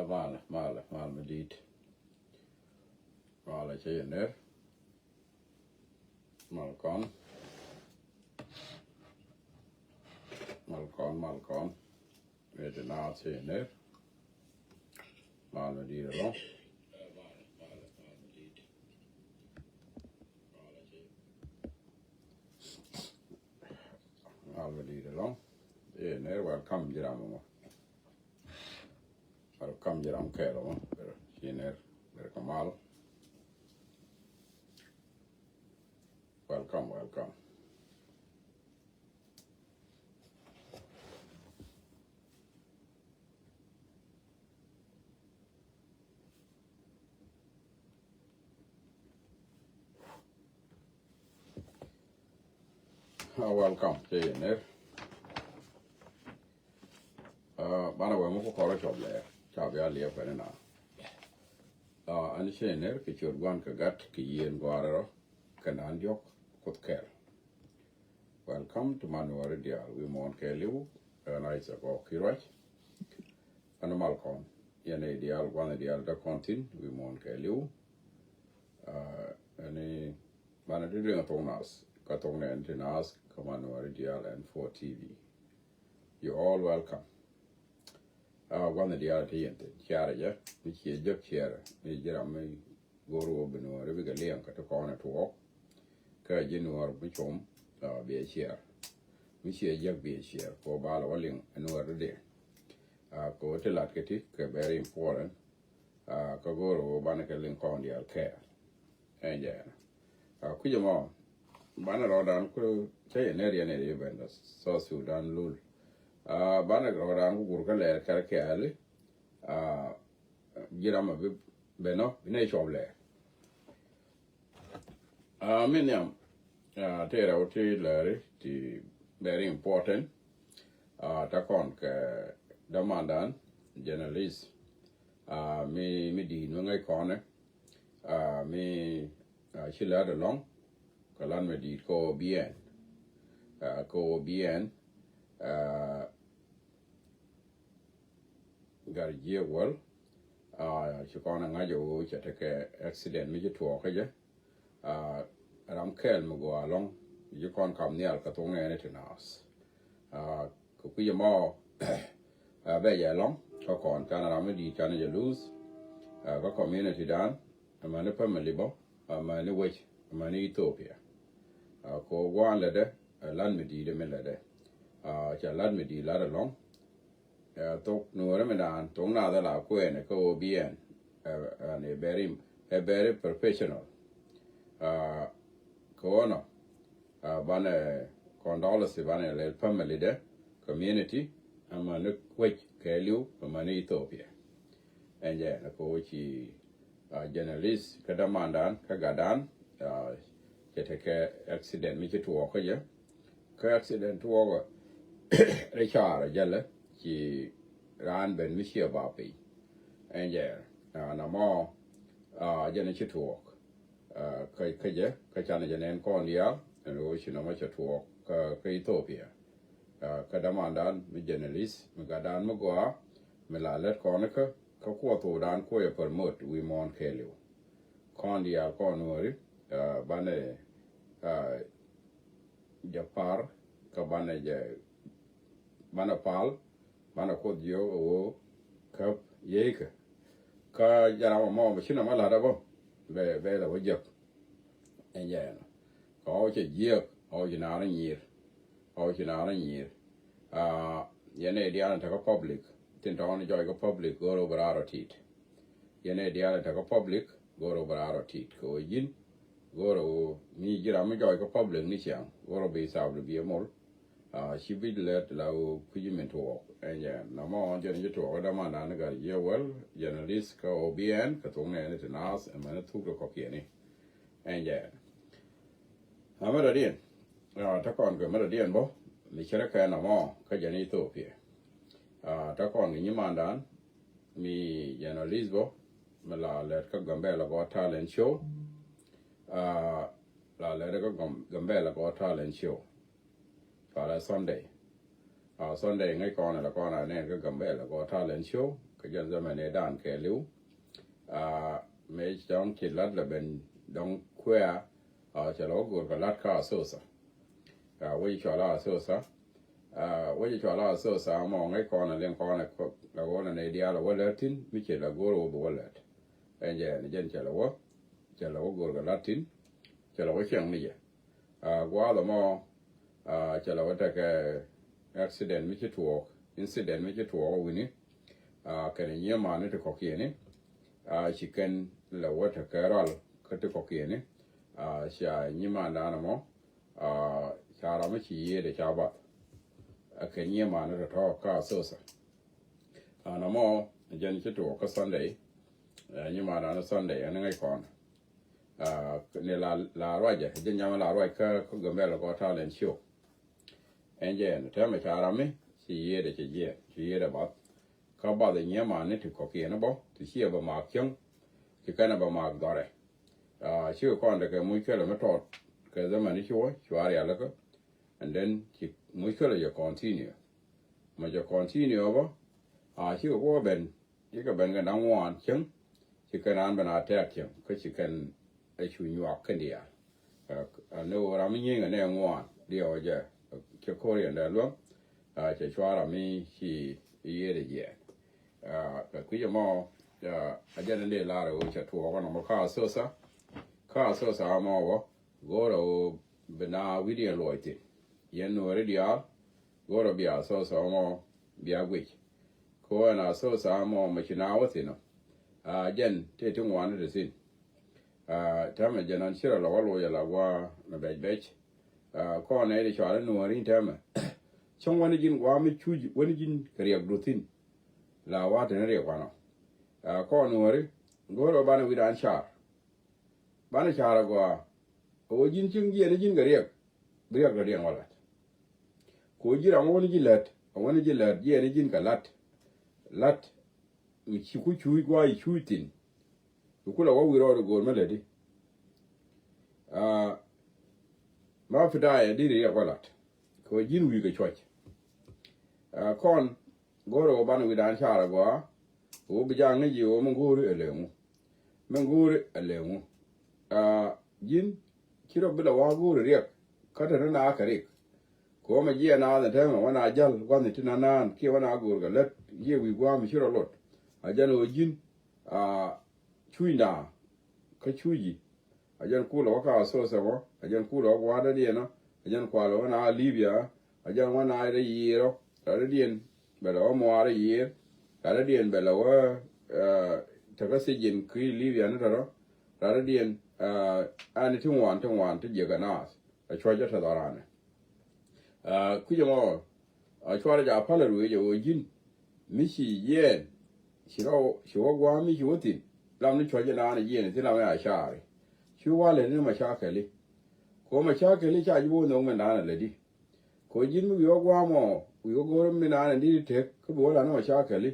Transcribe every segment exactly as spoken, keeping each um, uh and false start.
Mal, mal, mal mi di̱i̱t. Mal cɛ yɛ ner. Mal kɔn. Mal kɔn, mal kɔn. Wee ti naath cɛ yɛ ner. Mal mi di̱i̱t ɛlɔ̱ŋ. Mal mi di̱i̱t ɛlɔ̱ŋ. Yɛ ner, welcome ji̱ ram mɔ. Welcome ji̱ ram kɛɛl mɔ. Ber ci ner, ber kɛ mal. Welcome, welcome. Ah, welcome cɛ yɛ ner. Ah, banɛ wee mi ku kɔrɔ cɔp lɛɛr. Ca bia liɛp kɛn na. Ah, ɛn cɛ yɛ ner kɛ ciöt Gua̱n kɛ Gat kɛ Yiëë Gɔaarɛ rɔ kɛ naan diɔ̱k Kuoth kɛɛl. Welcome to Manuɛri diaal, wi̱i̱ muɔ̱ɔ̱n kɛɛliw. Ɛn Isaac Ɣɔk Kiruac. Ɛn Malcolm, yɛn ɛ diaal, gua̱n ɛ diaal te kɔn thi̱n, wi̱i̱ muɔ̱ɔ̱n kɛɛliw. Ah, ɛn i̱ banɛ ti dueŋ a thok naath, kä thok nɛɛni ti naath kä Manuɛri diaal ɛn four T V. You all welcome. Ah, gua̱n ɛ diaal te yɛn thi̱n, ciarɛ jɛ, mi ciɛ jek ciarɛ, mi ji̱ ram mi go̱o̱r ɣöö bi Nuɔɔri bikɛ liɛŋ kɛ ti kɔn ɛ tuɔɔk. Kä ji̱ Nuɔɔr mi com, ah, biɛ ciɛɛr. Mi ciɛ jiäk biɛ ciɛɛr kɛ ɣöö ba lɛ wä liŋ ɛ Nuɔɔr dee. Ah, kɛ ɣöö ti lat kɛ ti kɛ very important. Ah, kä go̱o̱r ɣöö banɛ kɛ liŋ kɔn diaal kɛɛl. Ɛn jɛ ɛn. Ah, kui̱c ɛmɔ banɛ rɔɔdan ku cä yɛ ner yɛn ɛ ri ben South Sudan lul. Ah, banɛ rɔɔdan ku gur kä lɛɛr kɛr kɛɛli. Ah, ji̱ ram a bi ben ɔ bi nɛ cɔp lɛɛr. Ah, mi nhiam, ah, ti rɛw ti lɛri ti very important. Ah, ta kɔn kɛ dämandan journalist. Ah, mi, mi di̱i̱t mi ŋäc kɔnɛ. Ah, mi, ah, ci lät ɛlɔ̱ŋ kɛ lat mi di̱i̱t kɛ O B N. Ah, kɛ O B N. Ah, Gat Jiɛk Wäl, ah, ci kɔn ɛ ŋa̱c ɛ ɣöö cɛ tekɛ accident mi ci tuɔɔk kä jɛ. Ah, ram kɛl mi gɔaa ɛlɔ̱ŋ, ci kɔn kap nhial kɛ thok nɛɛni ti naath. Ah, kɛ kui̱c ɛmɔ, ah, bɛ jɛ ɛlɔ̱ŋ, kä kɔn canɛ ram mi di̱i̱t canɛ jɛ luth, ah, kä community dan, amäni family bä, amäni wec, amäni Ethiopia. Ah, kɛ ɣöö gua̱a̱n lätdɛ, ah, lat mi di̱i̱t mi lätdɛ. Ah, ca lat mi di̱i̱t lat ɛlɔ̱ŋ. Eh, thok Nuɔɔri mi daan, thok naath ala kuɛɛnɛ kä O B N. Eh, eh, ni very, eh, very professional. Ah, kɛ ɣöö nɔ, ah, banɛ condolence banɛ lɛl family dɛ, community, amäni wec kɛɛliw, amäni Ethiopia. Ɛn jɛ ɛn kɛ ɣöö ci, ah, journalist kä dämandan kä gatdan, ah, cɛ tekɛ accident mi ci tuɔɔk kä jɛ. Kä accident tuɔɔk ɛ rɛ caar ɛ jälɛ ci raan ben mi ciɛ ba piny. Ɛn jɛ ɛn, ah, namɔ, ah, jɛn ci tuɔɔk. Ah, kä, kä jɛ, kä canɛ jɛ nɛn kɔn diaal ɛn ɣöö ci nɔmɔ cɛ tuɔɔk kä, kä Ethiopia. Ah, kä dämandan mi journalist mi gatdan mi gɔaa mi la lät kɔn kä, kä kuɔ thokdan kuɔ yɛ promote wi̱i̱ muɔ̱ɔ̱n kɛɛliw. Kɔn diaal kɔn Nuɔɔri, ah, banɛ, ah, jɛ par kä banɛ jɛ, banɛ pal, banɛ Kuoth jiök ɛ ɣöö käp yiëëkä. Kä jɛ ram ɛmɔ mi ci nɔmɔ la̱t ɛ bä bɛ, bɛ lɛ wä jek. Ɛn jɛ ɛnɔ. Kɛ ɣɔw cɛ jiääk, ɣɔw ci naar nyir. Ɣɔw ci naar nyir. Ah, yɛn ɛ diaal in te kä public. Tin tɔɔni jɔɔc kä public go̱o̱r ɣöö bi raar ɔ tit. Yɛn ɛ diaal in te kä public go̱o̱r ɣöö bi raar ɔ tit. Kɛ ɣöö ji̱n go̱o̱r ɣöö mi ji̱ ram mi jɔɔc kä public ni ciaŋ go̱o̱r ɣöö bi thaap di bi ɛ mol. Ah, ci bi lɛt la ɣöö kui̱ci min tuɔɔk. Ɛn jɛ namɔ ɣɔn cɛ ni ci tuɔɔk kä dämandan ni Gat Jiɛk Wäl, journalist kä O B N, kä thok nɛɛni ti naath, ɛmɛni thuk ti kɔ̱kiɛni. Ɛn jɛ ɛn. A mɛ dɔ̱diɛn, ah, te kɔn kɛ mɛ dɔ̱diɛn bä mi cärɛ kɛ namɔ kä jɛn Ethiopia. Ah, te kɔn kɛ nyimandan mi journalist bä mi la lɛt kä Gambɛla Got Talent Show. Ah, la lɛt kä Gam-, Gambɛla Got Talent Show. Palɛ Sunday. Sunday ŋäc kɔn ala kɔn a nɛn kä Gambɛl a gɔɔ talent show kä jɛn zaman ɛ dan kɛ liw. Mëë cɔŋ ci lat la ben dɔŋ kuɛɛ. Cɛ la wä go̱o̱r kɛ lat kä Asosa. Wec cɔal a Asosa. Wec cɔal a Asosa mɔ ŋäc kɔn a liŋ kɔn a la ɣöö na nɛy diaal a wä lät thi̱n mi ci la go̱o̱r wä bi wä lät. Ɛn jɛ ɛn jɛn cɛ la wä cɛ la wä go̱o̱r kɛ lat thi̱n. Cɛ la wä ciɛŋ ni jɛ. Gua̱a̱th ɛmɔ cɛ la wä tekɛ accident mi ci tuɔɔk, incident mi ci tuɔɔk wi̱ni. Kɛnɛ nyiee mani ti kɔ̱kiɛni. Ci kɛn la wä tekɛ rual kä ti kɔ̱kiɛni. Ca nyimandan ɛmɔ ca ram mi ci yiëëdɛ ca bath. Kɛ nyiee mani tɔ̱tɔ̱ kä Asosa. Ɛn ɛmɔ jɛn ci tuɔɔk kä Sunday. Nyimandan Sunday ɛn ŋäc kɔn. Ni la ruacɛ jɛ nyam la ruac kä kä Gambɛl kɔ talent show. Ɛn jɛ ɛn tɛmɛ ca ram mi ci yiëëdɛ ci jiɛn ci yiëëdɛ bath. Kä bath nyiee mani ti kɔ̱kiɛn bä ti ciɛ bä maak cäŋ. Ci kɛn bä maak dhɔrɛ. Cikɛ kɔn tekɛ muc kɛlɛ mi tɔt kɛ zaman ci wä cua rialikä. And then ci muc kɛlɛ jɛ continue. Mɛ jɛ continue bä. Cikɛ kuɔ ben cikɛ ben kɛ da̱ŋ ŋuan cäŋ. Ci kɛn an ben a tɛɛk cäŋ kä ci kɛn ɛ cu nyuak kɛn diaal. Ni ɣöö ram mi nyieŋ kɛ nɛ ŋuan diɛ wä jɛ cɛ ko̱r yɛn dee luäŋ. Cɛ cua ram mi ci yiëëdɛ jiɛɛn. Kɛ kui̱c ɛmɔ a jɛn in dee lar ɣöö cɛ tuɔɔk ɛn ɔmɔ kä Asosa. Kä Asosa ɛmɔ wä go̱o̱rɛ ɣöö bi na wi̱diɛn luɔc thi̱n. Yɛn nuɔ̱ɔ̱ri diaal go̱o̱rɛ bia Asosa ɛmɔ bia guic. Ko ɛn Asosa ɛmɔ mɛ ci na wä thi̱n ɔ. Jɛn tëë ti ŋuan ti thi̱n. Täämɛ jɛn an cirɛ lɔ wä luɔc ala gua̱a̱ mɛ bɛc bɛc. Kɔn nɛy ti cɔal i̱ nuɔ̱ɔ̱ri täämɛ. Cäŋ wäni ji̱n gua̱a̱ mi cuc wäni ji̱n kɛ riɛk duth thi̱n. La wa̱a̱ teni riɛk wanɔ. Kɔn nuɔ̱ɔ̱ri go̱o̱rɛ banɛ wi̱dan car. Banɛ car agɔaa. Ɛ wä ji̱n cieŋ jiɛɛni ji̱n kɛ riɛk. Bi riɛk dɔ̱diɛn wä la̱t. Kɛ wä ji̱ ram wä wäni ji̱ lät ɛ wäni ji̱ lät jiɛɛni ji̱n kɛ la̱t. La̱t mi ci ku cuuc gua̱a̱ i̱ cuuc thi̱n. Bi kulɛ wä wi̱i̱ rɔɔd i̱ go̱o̱r mi lätdi. Ma fi da̱a̱ ɛ di̱t i̱ riɛk wä la̱t. Kɛ wä ji̱n wi̱i̱ kɛ cuɔ̱c. Kɔn go̱o̱rɛ wä banɛ wi̱dan car agɔaa. Wä bi ja̱a̱ŋ ni ji̱ wä mi go̱o̱ri ɛ lëŋu. Mi go̱o̱ri ɛ lëŋu. Ji̱n ci rɔ bi lɛ wa̱a̱ go̱o̱ri riɛk. Kä te ni na kɛ rik. Kɛ wä mɛ jiɛ naath ɛn täämɛ wä na jäl gua̱nh ti na naan kiɛ wä na go̱o̱r kɛ lät jiɛ wi̱i̱ gua̱a̱m ci rɔ lot. A jɛn ɣöö ji̱n cuc na kä cuc ji̱. A jɛn kulɛ wä kä Asosa mɔ, a jɛn kulɛ wä gua̱a̱r dädiɛn ɔ, a jɛn kualɛ wä na Libya, a jɛn wä na rɛ yiër ɔ, rɛ dädiɛn bɛ lɛ wä muaar rɛ yiër, rɛ dädiɛn bɛ lɛ wä tekä sijin ki Libya ni tɔtɔ, rɛ dädiɛn ɛn ti ŋuan ti ŋuan ti jiäk ɛ naath. A cuɔ̱c ɛ tɛth ɔ ranɛ. Kui̱c ɛmɔ a cuarɛ ca päl a ruëëc ɛ ɣöö ji̱n mi ci jiɛɛn ci rɔ ci wä gua̱a̱m mi ci wä thi̱n. Lam ni cuɔ̱c ɛ naan ɛ jiɛɛn thi̱n lam ɛ a caari. Ci wä lɛ ni macakɛli. Kɛ wä macakɛli ca ji̱ bi wä nhök mɛn naan ɛ lätdi. Kɛ wä ji̱n mi wi̱i̱ wä gua̱a̱m ɔ wi̱i̱ wä go̱o̱r mi naan ɛ di̱t tek kä bi wä la ni macakɛli.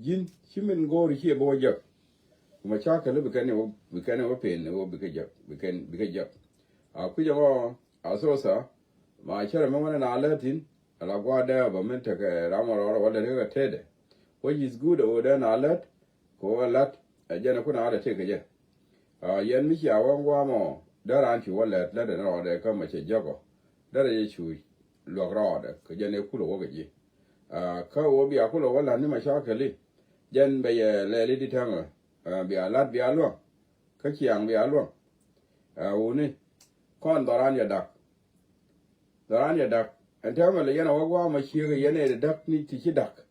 Ji̱n ci min go̱o̱r ci ɛ bi wä jek. Macakɛli bi kɛn ɛ wä bi kɛn ɛ wä pen ɛ wä bi kɛ jek bi kɛn bi kɛ jek. A kui̱c ɛmɔ Asosa ma cärɛ mi wänɛ na lät thi̱n. Ala gua̱a̱r dee bä min tekɛ ram ɔ rɔɔdɛ wä lät kä kɛ tetdɛ. Which is good ɛ ɣöö dee na lät kɛ ɣöö ɛ la̱t ɛ jɛn ɛ kun a wä lät tëk kɛ jɛ. Yɛn mi cia wä gua̱a̱r mɔ dee raan ci wä lät lät ɛn rɔɔdɛ kä mɛ cɛ jek ɔ. Derɛ jɛ cu luäk rɔɔdɛ kɛ jɛn ɛ kulɛ wä kɛ ji̱. Kä ɣöö bia kulɛ wä la̱t ni macakɛli jɛn bɛ yɛ lɛli di täämɛ. Bia la̱t bia luäŋ kä ciaŋ bia luäŋ. Wuni kɔn dhɔran yɛ da̱k. Dhɔran yɛ da̱k ɛn täämɛ lɛ yɛn a wä gua̱a̱m a ciek yɛn ɛ da̱k ni ti ci da̱k.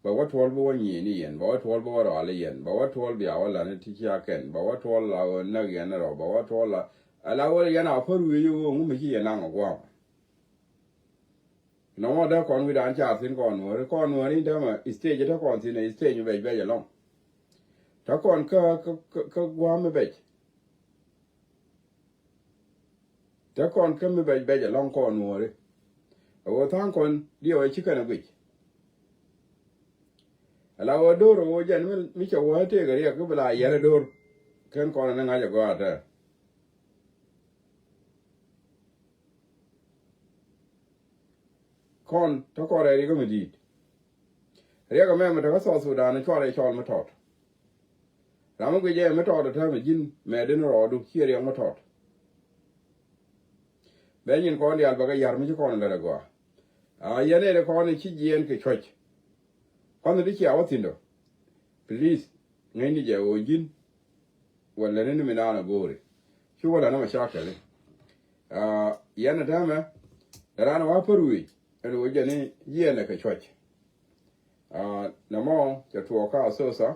Bɛ wä tuɔl bi wä nyiee ni yɛn bɛ wä tuɔl bi wä rɔal yɛn bɛ wä tuɔl bia wä la̱t ni ti ci a kɛn bɛ wä tuɔl la wä näk yɛn rɔ bɛ wä tuɔl la. Ala wä yɛn a pär wi̱i̱ wä ŋu mi ci yɛn naŋ a gua̱a̱m. Nɔmɔ dee kɔn wi̱dan ca thi̱n kɔn nuɔ̱ɔ̱ri kɔn nuɔ̱ɔ̱ri in täämɛ stage te kɔn thi̱n ɛ stage mi bɛc bɛc ɛlɔ̱ŋ. Te kɔn kä kä kä gua̱a̱m mi bɛc. Te kɔn kä mi bɛc bɛc ɛlɔ̱ŋ kɔn nuɔ̱ɔ̱ri. Ɛ ɣöö tha̱a̱ŋ kɔn diɛw ɛ ci kɛn ɛ guic. Ala ɣöö do̱r ɛ ɣöö jɛn mi cɛ wä tëëk ɛ riɛk kä bi la yɛr ɛ do̱r. Kɛn kɔn ɛ ni ŋa̱c ɛ gɔaa tɛɛr. Kɔn te kɔn rɛy riɛk mi di̱i̱t. Riɛk ɛmɛ mi te kä South Sudan cuarɛ cɔl mi tɔt. Ram mi guic ɛ mi tɔt ɛ täämɛ ji̱n mɛ den rɔɔdu ciɛ riɛk mi tɔt. Bɛ nyin kɔn diaal bɛ kɛ ya̱r mi ci kɔn lät ɛ gɔaa. A yɛn ɛ kɔn ci jiɛɛn kɛ cuɔ̱c. Kɔn ti cia wä thi̱n dɔ. Please, ŋäcni jɛ ɣöö ji̱n wala ni ni mi naan a go̱o̱ri. Ci wala ni mashakili. A yɛn a täämɛ ran wa pär wi̱i̱ ɛn ɣöö jɛ ni jiɛɛn ɛ kɛ cuɔ̱c. A nɛ mɔ cɛ tuɔɔk kä Asosa.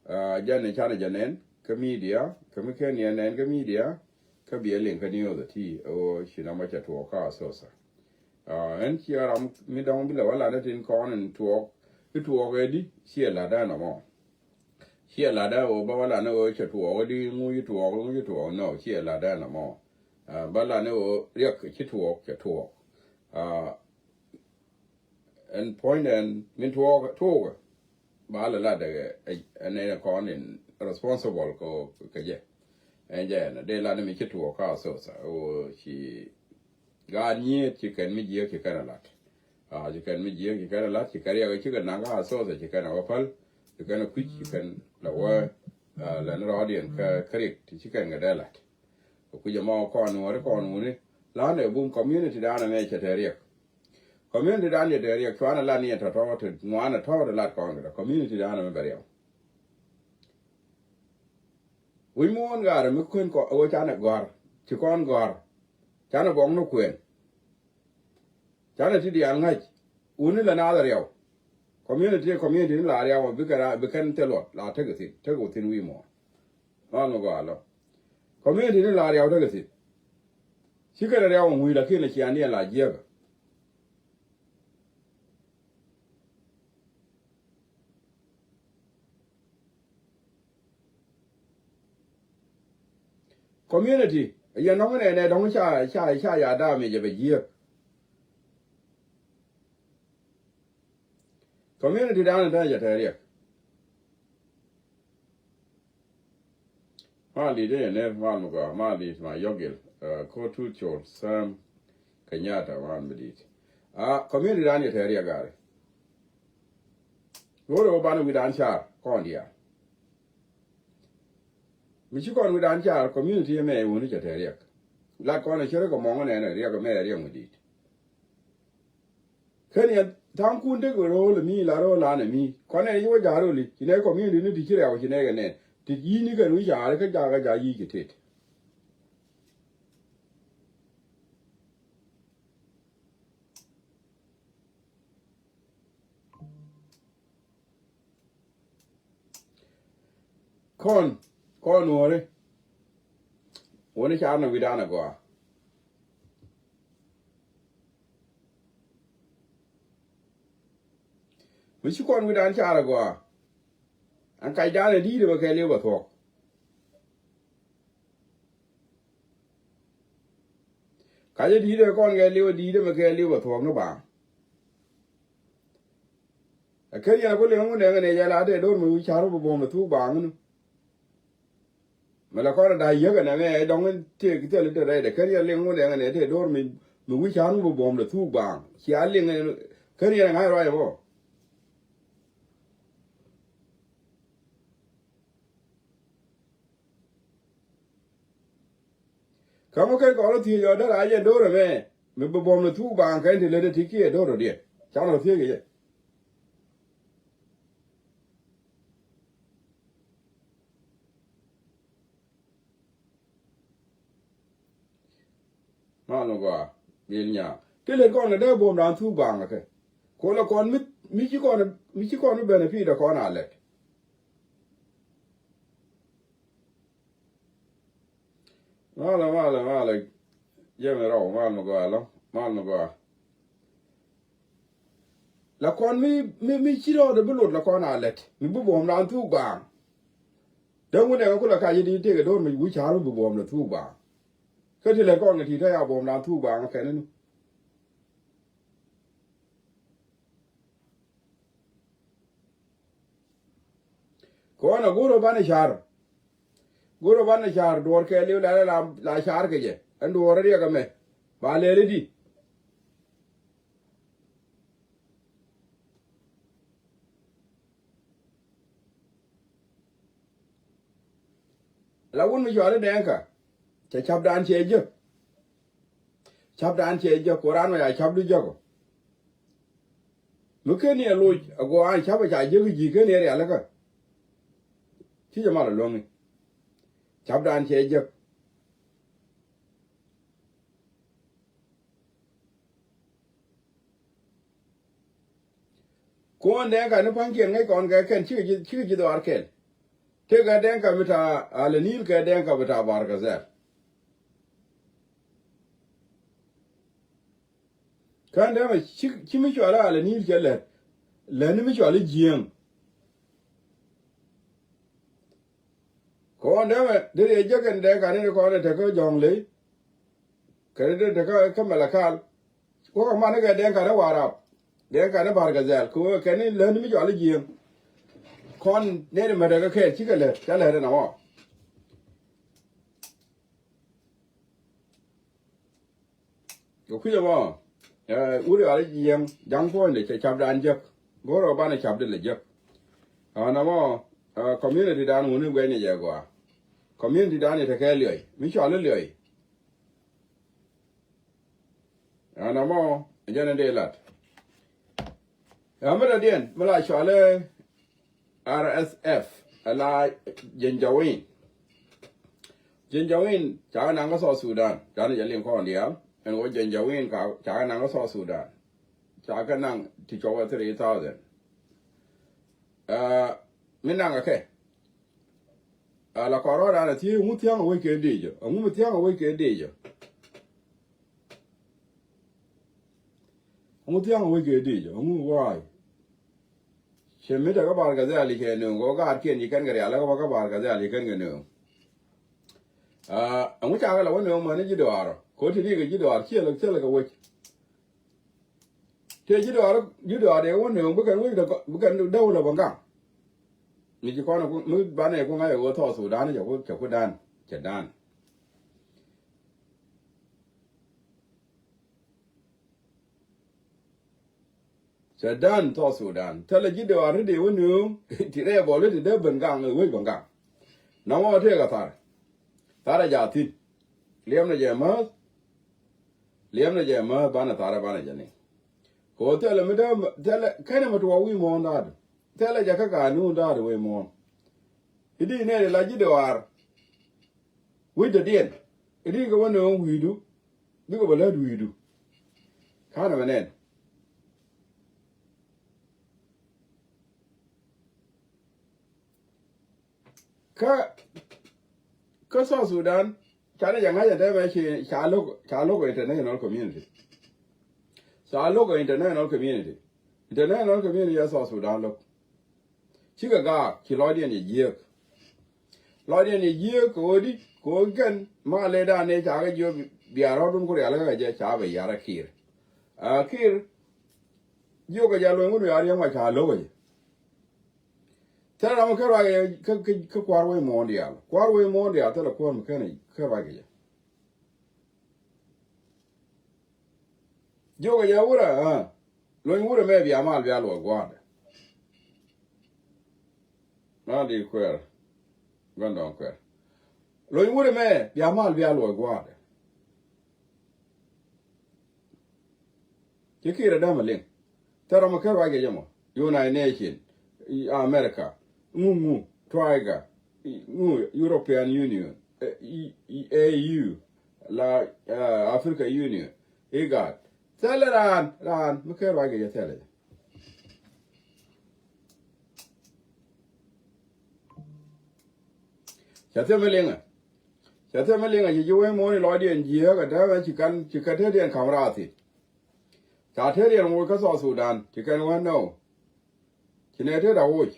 A jɛn ni canɛ jɛ nɛn kä media kä mi ken yɛn nɛn kä media kä biɛ liŋ kä news a ti ɣöö ci nɛ mɔ cɛ tuɔɔk kä Asosa. A ɛn ciɛ ram mi dɔ̱ŋ bi lɛ wä lat ni tin kɔn in tuɔɔk. I̱ tuɔɔk ɛ di ciɛ lat ɛn ɛmɔ. Ciɛ lat ɛn ɣöö bä wä lat ni ɣöö cɛ tuɔɔk ɛ di ŋu ci tuɔɔk ŋu ci tuɔɔk, no, ciɛ lat ɛn ɛmɔ. A bä lat ni ɣöö riɛk ci tuɔɔk cɛ tuɔɔk. A ɛn puɔ̱nydɛ ɛn min tuɔɔk tuɔɔk. Ba lɛ lat ɛ ɛn ɛn kɔn in responsible kɛ kɛ jɛ. Ɛn jɛ ɛn dee lat ni mi ci tuɔɔk kä Asosa ɣöö ci gaat nyiet ci kɛn mi jiäk ci kɛn a lat. A ci kɛn mi jiäk ci kɛn a lat, ci kɛn riɛk ci kɛn naŋ kä Asosa ci kɛn a wä päl. Ci kɛn a kui̱c ci kɛn la wä. A lɛn rɔɔdiɛn kä kä riɛk ti ci kɛn kɛ dee lat. Kɛ kui̱c ɛmɔ kɔn nuɔri kɔn wuni. Lan ɛ bum community dan ɛmɛ cɛ te riɛk. Community dan cɛ te riɛk cuanɛ lat ni ɛ tɔ̱tɔ̱ ti ŋuanɛ tɔ̱ ti lat kɔn kɛ tɔ community dan ɛmɛ bɛ riɛk. Wi̱c muɔ̱ɔ̱n gaarɛ mi kuën kɔ ɣöö canɛ gɔ̱a̱r ci kɔn gɔ̱a̱r. Canɛ buɔ̱ŋ ni kuën. Canɛ ti diaal ŋa̱c wuni la naath a riɛw. Community community ni la riɛw bikɛ ra bikɛn thil luɔt la tekɛ thi̱n tekɛ thi̱n wi̱i̱ muɔ̱ɔ̱n. Ɣän mi gɔaa lɔ community ni la riɛw tekɛ thi̱n. Cikɛ rɛ riɛw ŋui̱ lakin a cian diɛn la jiɛkɛ. Community yɛ nɔŋ nɛ nɛ dɔŋ ca ca ca ya dam yɛ jɛ bɛ jiɛk. Community dan in tɛn jɛ tɛ riɛk. Mal dit in ner mal mi gɔaa mal dit ma yɔgil. Ko tu col Sam Kenyatta mal mi dit. A community dan yɛ tɛ riɛk gari. Woro ban wi̱dan car kɔn diaal. Mi ci kɔn wi̱dan car community ɛmɛ wuni cɛ tɛ riɛk. Lat kɔn a cɛ riɛk kɛ mɔŋ nɛn riɛk ɛmɛ riɛk mi dit. Ken yɛn tha̱a̱ŋkun tek ro̱o̱l mi la ro̱o̱l lan mi kɔn ɛ yi wä ja̱a̱r oli ci nɛ community ni ti ci rɛw ci nɛ kɛ nɛn ti yi ni kɛn wi̱c ja̱a̱r kä ja̱a̱r kä ja̱a̱r yi ci tet. Kɔn kɔn nuɔri wuni car ni wi̱dan a gɔaa. Mi ci kɔn wi̱dan car a gɔaa ɛn kacdan a di̱i̱t ɛmɛ kɛ liw bɛ thuɔ̱k. Kacä di̱i̱t ɛ kɔn kɛ liw di̱i̱t ɛmɛ kɛ liw ɛ thuɔ̱k ni baaŋ. Ɛ ken yɛn ku liŋ ŋun dɛŋ ɛ nɛ jɛ la tɛ do̱r mi wi̱c ca̱r wä bi buɔ̱m ɛ thuk baaŋ ni. Mɛ la kɔn ɛ da̱a̱ yäk ɛ nɛ mɛ ɛ dɔŋ in tëëk thil in te rɛy dɛ ken yɛn liŋ ŋun dɛŋ ɛ nɛ tɛ do̱r mi wi̱c ca̱r wä bi buɔ̱m ɛ thuk baaŋ. Cia liŋ ɛ ken yɛn ɛ ŋa̱c ruac ɛ bɔ. Kä mi ken kɔn rɔ thiec ɔ dee la jɛ do̱r ɛmɛ mi bi buɔ̱m ni thuk baaŋ kɛn ti lät ɛ ti kiɛ do̱r ɔ diɛ. Can rɔ thiec kɛ jɛ. Mal mi gɔaa bil nyaa ti lät kɔn kɛ dee buɔ̱m daan thuk baaŋ kɛ. Kolɛ kɔn mi ci kɔn mi ci kɔn mi benefit ɛ kɔn a lɛt. Malɛ malɛ malɛ. Jɛ mi rɔw mal mi gɔaa lɔ mal mi gɔaa. La kɔn mi mi mi ci rɔɔdɛ bi lot la kɔn a lɛt mi bi buɔ̱m daan thuk baaŋ. Dee ŋun ɛŋɛ kulɛ kac i̱ di tëëkɛ do̱r mi wi̱c ca̱r mi bi buɔ̱m dɛ thuk baaŋ. Kä ti lɛt kɔn kɛ ti te ya buɔ̱m daan thuk baaŋ kɛn ni. Kɔn a go̱r ɔ banɛ ca̱r. Go̱r ɔ banɛ ca̱r duɔ̱ɔ̱r kɛɛliw la la la ca̱r kɛ jɛ ɛn duɔ̱ɔ̱r riɛk ɛmɛ. Ba lɛl i̱di. La wun mi cɔal i̱ Dɛŋka. Cɛ ca̱pdan cɛ jek. Ca̱pdan cɛ jek ku raan wä ca ca̱pdu jek ɔ. Mi ken yɛ loc agɔaa ca̱p ɛ ca jek ji̱ ken yɛ rialikä. Ci jɛ mal ɛ luäŋi. Ca̱pdan cɛ jek. Kuɔn Dɛŋka ni pa̱nykiɛn ŋäc kɔn kɛ kɛn cikɛ ji̱, cikɛ ji̱ dhɔaar kɛl. Tëëkɛ Dɛŋka mi ta Alɛ Ni̱i̱l kɛ Dɛŋka mi ta Bar Gazɛl. Kän dee mɛ ci, ci mi cɔal i̱ Alɛ Ni̱i̱l cɛ lät. Lätni mi cɔal i̱ Jiɛŋ. Kɔn dee mɛ dee riɛ jek kɛn Dɛŋka ni kɔn ɛ tekä Jɔ̱ɔ̱ŋ Ley. Kɛn dee tekä kä Mɛlɛkal. Wä kɛ man ni kɛ Dɛŋka ni Warap. Dɛŋka ni Bar Gazɛl. Kɛ wee kɛn ni lätni mi cɔal i̱ Jiɛŋ. Kɔn nɛni mɛ tekä kɛɛl cikɛ lät, cä lät ɛn ɛ mɔ. Kɛ kui̱c ɛmɔ, ɛ, wut ɛ ɣal i̱ Jiɛŋ, ja̱ŋ puɔ̱nydɛ cɛ ca̱pdan jek. Go̱o̱rɛ banɛ ca̱pdɛ lɛ jek. Ɛn ɛmɔ, ɛ, community dan wuni guɛcnɛ jɛ gɔaa. Community dan i̱ tekɛ Liɔy. Mi cɔal i̱ Liɔy. Ɛn ɛmɔ, jɛn in dee lat. Ɛ mi dɔ̱diɛn mi la cɔal i̱ R S F, ala Janjaweed. Janjaweed ca kɛ naŋ kä South Sudan. Canɛ jɛ liŋ kɔn diaal. Ɛn ɣöö Janjaweed ca kɛ naŋ kä South Sudan. Ca kɛ naŋ ti cɔk ɛ three thousand. Ɛ, mi naŋ ɛ kɛ. Ala kɔn rɔɔdan ɛ thiee, ɛŋu thia̱ŋ ɛ wec kɛ dee jɛ? Ɛŋu mi thia̱ŋ ɛ wec kɛ dee jɛ? Ɛŋu thia̱ŋ ɛ wec kɛ dee jɛ? Ɛŋu wa̱a̱? Cɛ mi te kä Bar Gazɛl i̱ cɛ nööŋ, kɛ ɣöö gaatkiɛn ci kɛn kɛ rial, kä bä kä Bar Gazɛl ci kɛn kɛ nööŋ. Aa, ɛŋu cakɛ la wä nööŋ mäni ji̱ dɔaarɔ? Kɛ ɣöö ti ri̱i̱kɛ ji̱ dɔaar ciɛ lɛ, ciɛ lɛ kɛ wec. Tëë ji̱ dɔaar, ji̱ dɔaar dee wä nööŋ, bi kɛn wec dee gɔl, bi kɛn dee wä lɛ bä ŋa̱ŋ. Mi ci kɔn, mi banɛ ku ŋa̱c ɛ ɣöö South Sudan cɛ ku, cɛ ku dan, cɛ dan. Cɛ dan South Sudan. Thilɛ ji̱ dɔaar ti dee wä nööŋ, ti rɛɛ bɔl ti dee ben gaŋ, wec bä gaŋ. Nɔmɔ tëëkɛ thar. Tharɛ jaathin. Liɛmnɛ jɛ määth. Liɛmnɛ jɛ määth banɛ tharɛ banɛ jɛ ni. Kɛ ɣöö thilɛ mi dee, thilɛ kɛnɛ mi tuɔɔk wi̱i̱ muɔ̱ɔ̱n daadu. Thilɛ jɛ kä ka̱a̱t nuun daadu wi̱i̱ muɔ̱ɔ̱n. I̱di nɛɛni la ji̱ dɔaar. Wec dɔ̱diɛn. I̱di kɛ wä nööŋ wi̱i̱du. Bikɛ bä lät wi̱i̱du. Ka̱n ɛmɛ nɛn. Kä, kä South Sudan, canɛ jɛ ŋa̱c ɛ tɛmɛ ci ca lo̱k, ca lo̱k international community. Ca lo̱k international community. International community ɛ South Sudan lo̱k. Cikɛ gaak, ci lɔcdiɛn yɛ jiääk. Lɔcdiɛn yɛ jiääk kɛ ɣöö di, kɛ ɣöö kɛn, ma lɛ dan ni ca kɛ jiök bia rɔ̱dun ku rial kä jɛ ca bɛ yar ɛ Kiir. Aa, Kiir, jiök kɛ jɛ luɔ̱ny wun wiaa riɛm ŋɔc ca lo̱k ɛ jɛ. Thilɛ ram mi ker ruac kɛ, kä, kä, kä kua̱r wec muɔ̱ɔ̱n diaal. Kua̱r wec muɔ̱ɔ̱n diaal thilɛ kuäär mi ken ker ruac kɛ jɛ. Jiök kɛ jɛ wurɛ, aa. Luɔ̱ny wurɛ mɛ bia mal bia luɔc gua̱a̱rdɛ. Mal di kuɛɛr. Gua̱ndɔɔŋ kuɛɛr. Luɔ̱ny wurɛ mɛ bia mal bia luɔc gua̱a̱rdɛ. Ci Kiir ɛ dämɛ liŋ. Thil ram mi ker ruac kɛ jɛ mɔ. United Nation, i America, ŋu ŋu, Troika, i ŋu European Union, eh, i, i A U, la, eh, Africa Union, IGAD. Thilɛ raan, raan mi ker ruac kɛ jɛ thilɛ jɛ. Ca thil mi liŋɛ. Ca thil mi liŋɛ ci ji̱ wec muɔ̱ɔ̱n i̱ lɔcdiɛn jiääk ɛ täämɛ ci kɛn, ci kɛn tetdiɛn ka̱m raar thi̱n. Ca tetdiɛn woc kä South Sudan ci kɛn wä nɔw. Ci nɛ tet a woc.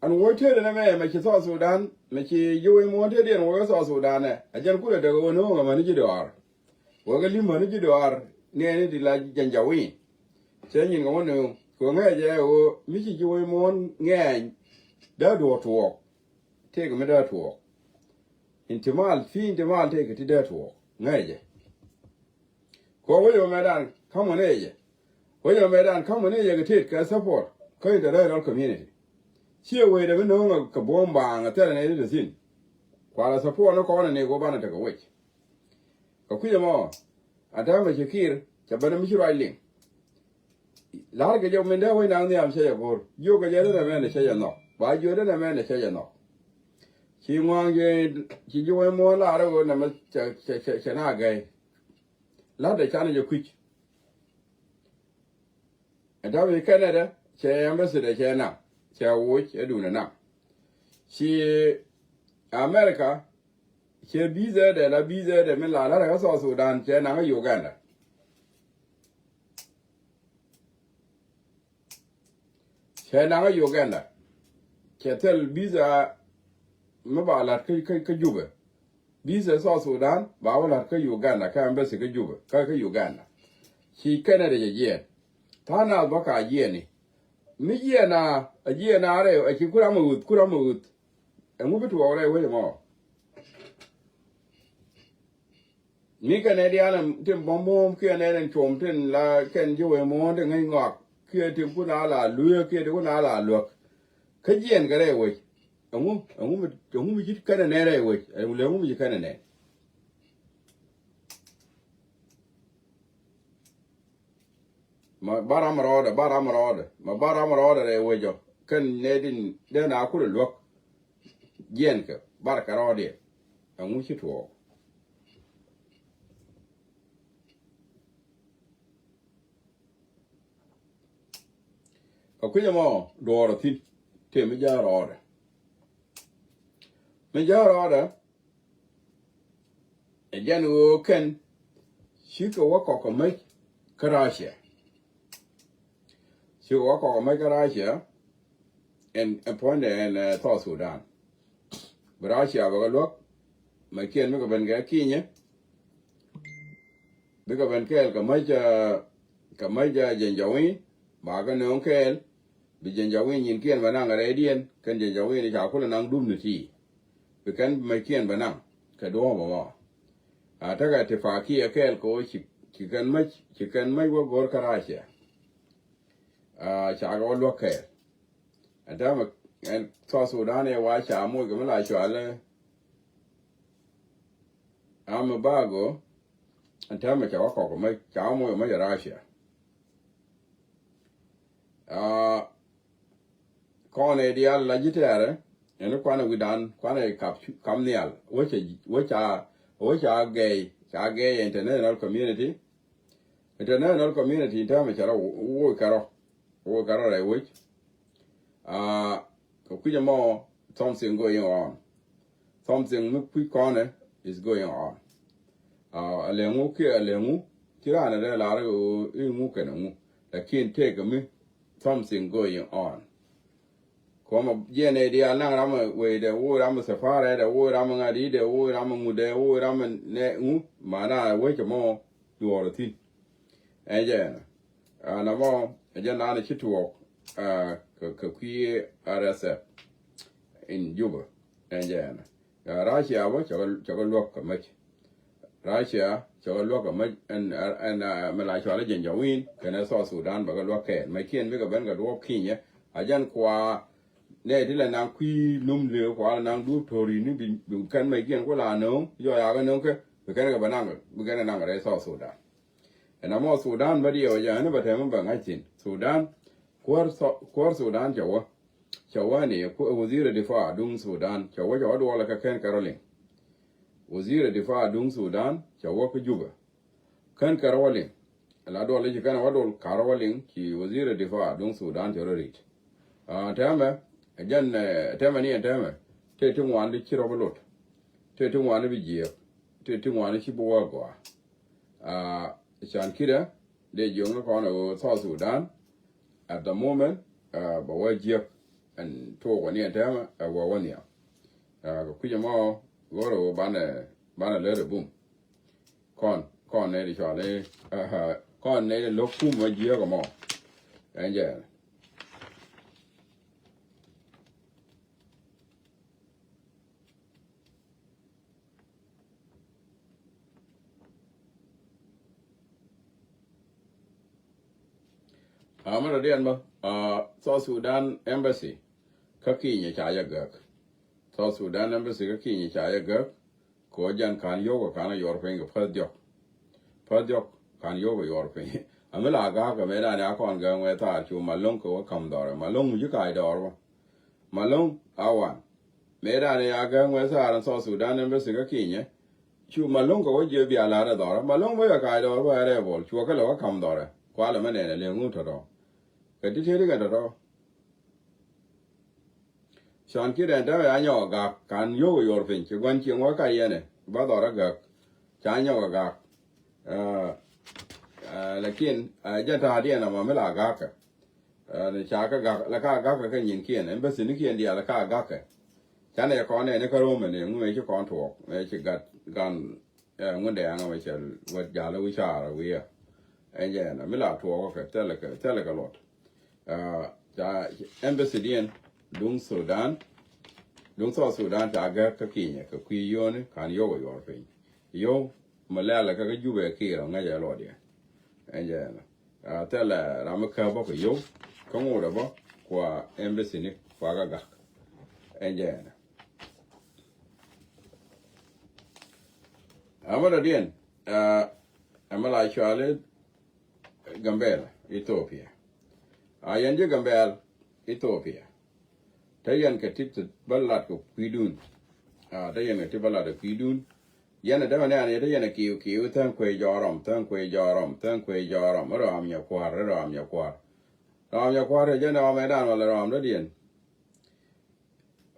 Ɛn woc tetdiɛn ɛmɛ mɛ ci South Sudan, mɛ ci ji̱ wec muɔ̱ɔ̱n tetdiɛn woc kä South Sudan ɛ. A jɛn kulɛ dek ɣöö nööŋ ɛmäni ji̱ dɔaar. Wek a li̱m mäni ji̱ dɔaar, nɛɛni ti la Janjaweed. Cɛ nyin kɛ wä nööŋ, kɛ ŋäcɛ jɛ ɣöö mi ci ji̱ wec muɔ̱ɔ̱n ŋɛɛny, dee duɔ̱ɔ̱k tuɔɔk. Tëëkɛ mi dee tuɔɔk. Intimal, fi intimal tëëkɛ ti dee tuɔɔk. Ŋäcɛ jɛ. Kɛ wec ɛ mɛ dan, ka̱mɔ nɛy jɛ. Wec ɛ mɛ dan, ka̱mɔ nɛy jɛ kɛ tet kɛ support kä international community. Ciɛ wecdɛ mi no̱o̱ŋ kɛ buɔ̱m baaŋ a thilɛ nɛy ti te thi̱n. Kualɛ support ni kɔn ni kɛ banɛ tekɛ wec. Kɛ kui̱c ɛmɔ a dämɛ cɛ Kiir cɛ ben mi ci ruac liŋ. La̱r kɛ jɛ min dee wec naŋ nhiam cɛ jɛ go̱r jiök kɛ jɛ denɛ mɛn cɛ jɛ nhɔk ba jiök denɛ mɛn cɛ jɛ nhɔk. Ci ŋuaŋ jɛ ci jiök wec muɔ̱ɔ̱n la̱r ɣöö nɛmɛ cɛ cɛ cɛ na gɛy. La̱t dee canɛ jɛ kui̱c. Ɛ dämi Canada cɛ embassy dɛ cɛ naŋ cɛ woc ɛ duundɛ naŋ. Ci America cɛ visa dɛ la visa dɛ mi la la rɛ kä South Sudan cɛ naŋ kä Uganda. Cɛ naŋ kä Uganda cɛ thil visa mi ba la̱t kä kä kä Jubɛ. Visa South Sudan ba wä la̱t kä Uganda kä embassy kä Jubɛ kä kä Uganda. Ci Canada jɛ jiɛɛn. Tha̱a̱ŋ naath bä ka jiɛɛni. Mi jiɛɛn a a jiɛɛn a rɛy a ci kuram a ɣöth kuram a ɣöth. Ɛŋu bi tuɔɔk rɛy wec ɛmɔ. Mi kɛnɛ diaal tin bɔm bɔm kiɛ nɛ den cuɔm tin la kɛn ji̱ wee muɔ̱ɔ̱n tin ŋäc ŋɔak kiɛ tin kun a la lueek kiɛ tin kun a la luäk. Kä jiɛɛn kɛ rɛy wec. Ɛŋu ɛŋu mi ɛŋu mi ci kɛnɛ nɛ rɛy wec ɛŋu lɛ ɛŋu mi ci kɛnɛ nɛ. Ma ba ram rɔɔdɛ ba ram rɔɔdɛ ma ba ram rɔɔdɛ rɛy wec ɔ kɛn nɛ din den a kulɛ luäk. Jiɛɛn kɛ bar kɛ rɔɔdiɛ ɛŋu ci tuɔɔk. Kɛ kui̱c ɛmɔ duɔɔr ɔ thi̱n tëë mi ja̱a̱r rɔɔdɛ. Mi ja̱a̱r rɔɔdɛ ɛ jɛn ɣöö kɛn cikɛ wä kɔk kɛ mäc kä Russia. Cikɛ wä kɔk kɛ mäc kä Russia. Ɛn ɛn puɔ̱nydɛ ɛn South Sudan. Bi Russia bɛ kɛ luäk. Mäc kiɛn bikɛ ben kɛ kinyɛ. Bikɛ ben kɛɛl kɛ mäc kɛ mäc Janjaweed ba kɛ nööŋ kɛɛl. Bi Janjaweed nyin kiɛn bɛ naŋ kɛ rɛydiɛn kɛn Janjaweed ca kulɛ naŋ dum ni ti. Bi kɛn mäc kiɛn bɛ naŋ kɛ duɔ̱ɔ̱p ɛmɔ. A tekɛ tifakiɛ kɛɛl kɛ ɣöö ci kɛn mäc ci kɛn mäc wä go̱r kä Russia. Ca kɛ wä luäk kɛɛl. Ɛn täämɛ ɛn South Sudan ɛ wa ca moc kɛ mi la cualɛ. Amɛ bago ɛn täämɛ ca wä kɔk kɛ mäc ca wä moc kɛ mäc ɛ Russia. Aa, kɔn ɛ diaal la ji̱ tɛɛrɛ ɛn kuanɛ wi̱dan kuanɛ kap nhial wä ca wä ca wä ca gɛy ca gɛy international community. International community in täämɛ ca rɔ woc kärɔ woc kärɔ rɛy wec. Aa, kɛ kui̱c ɛmɔ something going on. Something mi kui̱c kɔnɛ is going on. Aa, alɛŋu kiɛ alɛŋu ci raan rɛ lar iŋu kɛnɛ ŋu. Lakin tëëkɛ mi something going on. Kɔmɛ jiɛn ɛ diaal naŋ ramɛ wecdɛ woc ramɛ safarɛ dɛ woc ramɛ ŋa̱t i̱dɛ woc ramɛ ŋutdɛ woc ramɛ nɛ ŋu. Mana wec ɛmɔ duɔɔr thi̱n. Ɛn jɛ ɛnɛ ɛn ɛmɔ ɛ jɛ nanɛ ci tuɔɔk kɛ kui̱ R S F in Juba. Ɛn jɛ ɛnɛ Russia bä cɛ kɛ luäk kɛ mäc. Russia cɛ kɛ luäk kɛ mäc ɛn ɛn mi la cualɛ Janjaweed kɛnɛ South Sudan bɛ kɛ luäk kɛɛl. Mäc kiɛn bikɛ ben kɛ duɔɔp kinyɛ a jɛn kua nɛ ti lɛ naŋ kui̱ lum lëë kua lɛ naŋ duɔɔp to̱ri ni bi kɛn mäc kiɛn ku la nööŋ yɔ yakɛ nööŋ kɛ bi kɛn kɛ bɛ naŋ bi kɛn kɛ naŋ rɛy South Sudan. Ɛn amɔ Sudan bä diɛw jɛ ɛn bɛ tɛmɛ bɛ ŋa̱c thi̱n Sudan. Kuäär Sudan cɛ wä cɛ wä ni wazir difa duŋ Sudan cɛ wä cɛ wä duɔlɛ kɛ kɛn kɛ rɔ liŋ. Wazir difa duŋ Sudan cɛ wä kä Juba. Kɛn kɛ rɔ wä liŋ. La duɔlɛ ci kɛn wä duɔl ka rɔ wä liŋ ci wazir difa duŋ Sudan cɛ rɔ rit. Tɛmɛ jɛn tɛmɛ ni ɛn tɛmɛ tëë ti ŋuan di ci rɔ bi lot. Tëë ti ŋuan di bi jiɛɛk. Tëë ti ŋuan di ci bi wä gɔaa. Can kidɛ dee jiök ni kɔn ɛ ɣöö South Sudan at the moment bɛ wä jiäk ɛn tuɔɔk wä ni ɛn tɛmɛ ɛ wä wä nhiam. Kɛ kui̱c ɛmɔ ɣöö banɛ banɛ lät ɛ bum. Kɔn kɔn nɛy di cɔal i̱ kɔn nɛy di lo̱k kum wä jiäk ɛmɔ. Ɛn jɛ Amä rɔ diɛn bä South Sudan Embassy Kä Kinyɛ ca jɛ gäk. South Sudan Embassy kä Kinyɛ ca jɛ gäk. Kɛ ɣöö jɛn ka̱n yio̱w kɛ ka̱n a yuɔr piny kɛ päth diɔ̱k. Päth diɔ̱k ka̱n yio̱w kɛ yuɔr piny. Ami la ga̱a̱k kɛ mëë dan ya kɔn gäk ŋuɛ thaar cu Malɔŋ kɛ wä ka̱m dhɔrɛ. Malɔŋ mi ci ka̱c dɔɔr bä. Malɔŋ a wan. Mëë dan ya gäk ŋuɛ thaar in South Sudan Embassy kä Kinyɛ. Cu Malɔŋ kɛ wä jiɛ bia la̱r ɛ dhɔrɛ. Malɔŋ bä yɛ ka̱c dɔɔr bä ɛ rɛɛbɔl. Cuɔ kɛ lɛ wä ka̱m dhɔrɛ. Kualɛ mɛ nɛn ɛ lëŋ ŋut tɔ̱tɔ̱. Kɛ ti tëëdi kɛ tɔ̱tɔ̱. Cɔn ki rɛn tɛmɛ a nyɔk a gak kan yio̱k a yuɔr piny ci gua̱n cieŋ wä ka yɛnɛ ba dhɔr a gak. Ca nyɔk a gak. Ɛ, ɛ, lakin ɛ jɛ ta̱a̱diɛn ama mi la gakkɛ. Ɛ, ni ca kä gak la ka gakkɛ kä nyin kiɛn ɛn bä thini kiɛn diaal ka gakkɛ. Canɛ kɔn ɛn kä romɛ ni ŋu mɛ ci kɔn tuɔɔk mɛ ci gat gan. Ɛ, ŋun dee aŋa mɛ cɛ wet jal wi̱caar wi̱i̱. Ɛn jɛ ɛn mi la tuɔɔk kɛ thilɛ kɛ thilɛ kɛ luɔt. Ɛ, ca embassy diɛn duŋ Sudan, duŋ South Sudan ca gɛk kä Kinyɛ kɛ kui̱ yio̱ni kan yio̱w a yuɔr piny. Yio̱w mi lɛl kɛ kä Jubɛ kiir ɔ ŋäcɛ luɔt yɛ. Ɛn jɛ ɛn. Ɛ, thilɛ ram mi käp bä kɛ yio̱w kä ŋot ɛ bä kua embassy ni kua kä gak. Ɛn jɛ ɛn. Ɛmɛ dɔ̱diɛn, ɛ, ɛmɛ la cuali Gambɛl, Ethiopia. A yɛn ji̱ Gambɛl, Ethiopia. Te yɛn kɛ ti ti bä lat kɛ kui̱dun. A, te yɛn kɛ ti bä lat kɛ kui̱dun. Yɛn ɛ dämɛ nɛɛn yɛ te yɛn ɛ kiw kiw thän kuey jɔrɔm, thän kuey jɔrɔm, thän kuey jɔrɔm. Rɔam nyɛ kua̱r, rɔam nyɛ kua̱r. Rɔam nyɛ kua̱r ɛ jɛn rɔam ɛ dan wala rɔam dɔ̱diɛn.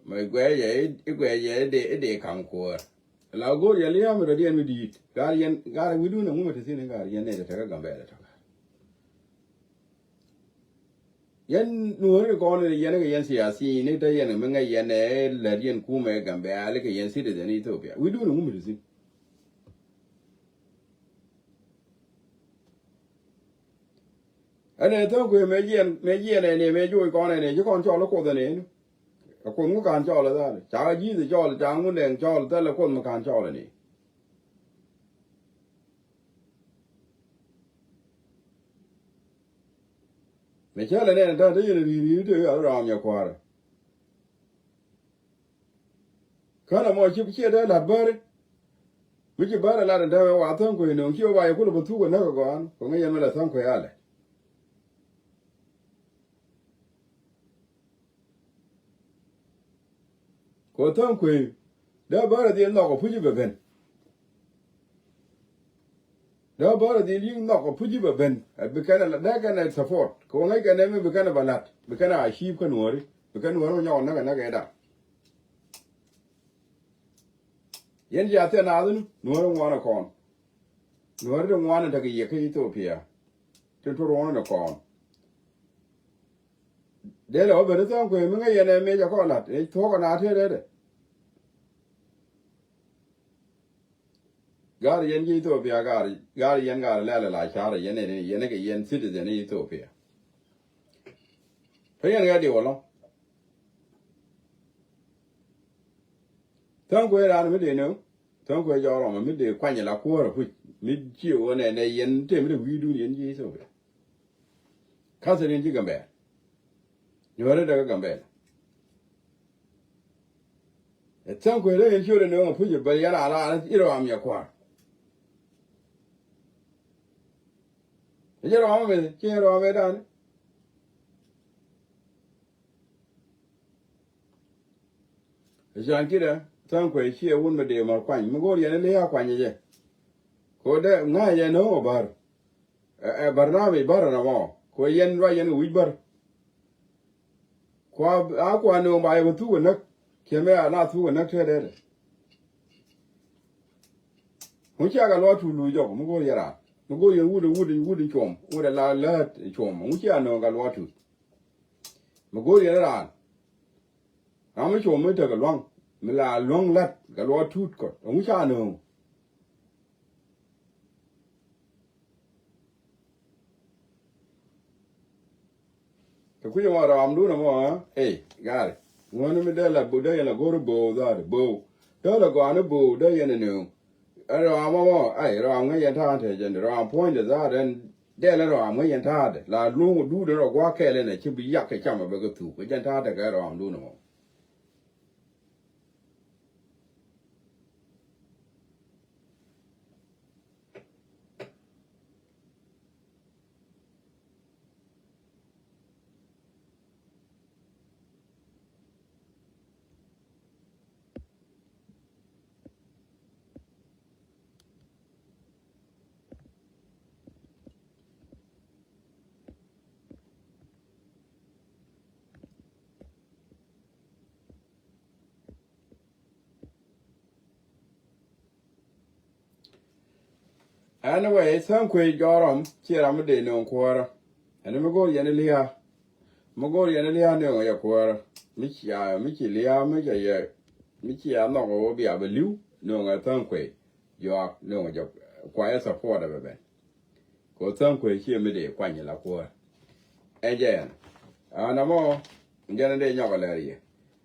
Mɛ guɛc yɛ i̱ guɛc yɛ i̱ dee i̱ dee kaŋ kuäär. La go̱o̱r yɛ lia̱a̱ mi dɔ̱diɛn mi di̱i̱t. Gaar yɛn gaar wi̱dun ɛŋu mi te thi̱n i̱ gaar yɛn nɛy te te kä Gambɛla te kä. Yɛn nuɔ̱ɔ̱ri kɔn i̱ yɛn kɛ yɛn siasi ni te yɛn mi ŋäc yɛn ɛ lät yɛn kumɛ Gambɛla kɛ yɛn citizen Ethiopia. Wi̱dun ɛŋu mi te thi̱n. Ɛn ɛ thäŋ kuëë mëë jiɛn mëë jiɛn ɛn ɛ mëë joc kɔn ɛn ɛ ji̱ kɔn cɔl ɛ kuoth ɛn ɛ ni. Ɛ kuoth ŋu ka̱n cɔl ɛ dhali ca ji̱th ɛ cɔl ca ŋun ɛn cɔl thɛl ɛ kuoth mi ka̱n cɔl ɛn ɛ. Mëë cäl ɛn ɛ ni ta̱a̱ te yɛn ɛ ri̱i̱r ri̱i̱r te ɣa̱ rɔam yɛ kua̱rɛ. Känɛ mɔ ci ciɛ dee la̱t bäri. Mi ci bäri lat in dee wee wa tha̱ŋ kuec no̱o̱ŋ ci wee wa yɛ kulɛ bä thuk ɛ näk ɛ gɔaan kɛ ŋäc yɛn mi lɛ tha̱ŋ kuec alɛ. Kɛ tha̱ŋ kuec dee bäri dhil nhɔk ɛ puc i̱ bɛ ben. Dee bä rɔ dhil yi̱k nhɔk ɛ puc i̱ bɛ ben ɛ bi kɛn ɛ la dee kɛn ɛ support kɛ wä ŋäc kɛn ɛ mi bi kɛn ɛ bɛ la̱t bi kɛn ɛ a ciip kä nuɔ̱ɔ̱ri bi kɛn nuɔ̱ɔ̱ri wä nyɔk ɛ näk ɛ näk ɛ da̱ŋ. Yɛn ci a thiɛ naath ni nuɔ̱ɔ̱ri ŋuan ɛ kɔn. Nuɔ̱ɔ̱ri ti ŋuan ɛ tekɛ yiëk kä Ethiopia. Ti tuɔr ŋuan ɛ kɔn. Dee lɛ wä ben i̱ thɔ̱ɔ̱ŋ kuëë mi ŋäc yɛn ɛ mëë cɛ kɔn la̱t ɛ thuɔ̱k ɛ naath tëë rɛɛdɛ. Gaar yɛn ji̱ Ethiopia gaar gaar yɛn gaar lɛl la car yɛn ni yɛn kɛ yɛn citizen ni Ethiopia. Te yɛn kɛ diw alɔ. Tha̱a̱ŋ kuɛ raan mi dee ni tha̱a̱ŋ kuɛ jɔk rɔm mi dee kuany la kuɔr a puc mi cie wä nɛ nɛ yɛn te mi dee wi̱i̱ dun yɛn ji̱ Ethiopia. Ka̱thɛ ni ji̱ Gambɛl. Nyuɔ̱rɛ dee kä Gambɛl. Ɛ thäŋ kuëë rɛ yɛn ciöt ɛ nööŋ ɛ puc ɛ bäl yɛn a raar i̱ rɔam yɛ kua̱r. Ɛ jɛ rɔam ɛ meth ci rɔam ɛ da̱a̱n. Ɛ can kidɛ thäŋ kuëë ciɛ wun mi dee mär kuany mi go̱o̱r yɛn ɛ lia̱a̱ kuany ɛ jɛ. Ko̱dɛ ŋa̱c yɛn nööŋ ɛ bär. Ɛ, ɛ barnamij bär ɛn ɛmɔ. Kua yɛn ruac yɛn kɛ wi̱c bär. Kua a kua nööŋ ba yɛ kɛ thuk ɛ näk. Kiɛ mɛ a na thuk ɛ näk tëë dee dee. Ŋu cia kɛ luaak tuut luc jɔk mi go̱o̱r yɛn raan mi go̱o̱r yɛn wut wut wut cuɔm wut ɛ la läät cuɔm ŋu cia nööŋ kɛ luaak tuut. Mi go̱o̱r yɛn raan. Ram mi cuɔm mi tekɛ luaŋ mi la luaŋ la̱t kɛ luaak tuut kɔt ŋu cia nööŋ. Kɛ kui̱c ɛmɔ rɔamdun ɛmɔ ɛ ey gaari ŋuäni mi dee la dee yɛn la go̱r bo̱o̱ dhaari bo̱o̱ dee la gɔani bo̱o̱ dee yɛn ɛ nööŋ. Ɛ rɔam ɛmɔ ɛ rɔam ŋäc yɛn ta̱a̱ te jɛn rɔam puɔ̱nydɛ dhaari ɛn dee la rɔam ŋäc yɛn ta̱a̱dɛ la luŋ ɛ duut ɛn rɔ gua̱a̱k kɛɛl ɛn ɛ ci bi yak kɛ cam ɛ bɛ kɛ thuk kɛ jɛn ta̱a̱dɛ kɛ rɔamdun ɛmɔ. Anyway, thank you, jɔrɔm, ci ram mi dee nööŋ kuäärä. Ɛn mi go̱o̱r yɛn lia̱a̱. Mi go̱o̱r yɛn lia̱a̱ nööŋ yɛ kuäärä. Mi cia, mi ci lia̱a̱, mi ca yɛ, mi cia nhɔk ɣöö bia bɛ li̱w, nööŋ ɛ thank you. Jɔak, nööŋ jɛ kuayɛ support ɛ bɛ ben. Kɛ ɣöö thank you cie mi dee kuany la kuäär. Ɛ jɛ ɛn. Ɛn ɛmɔ, jɛn dee nyɔk ɛ lɛr yɛ.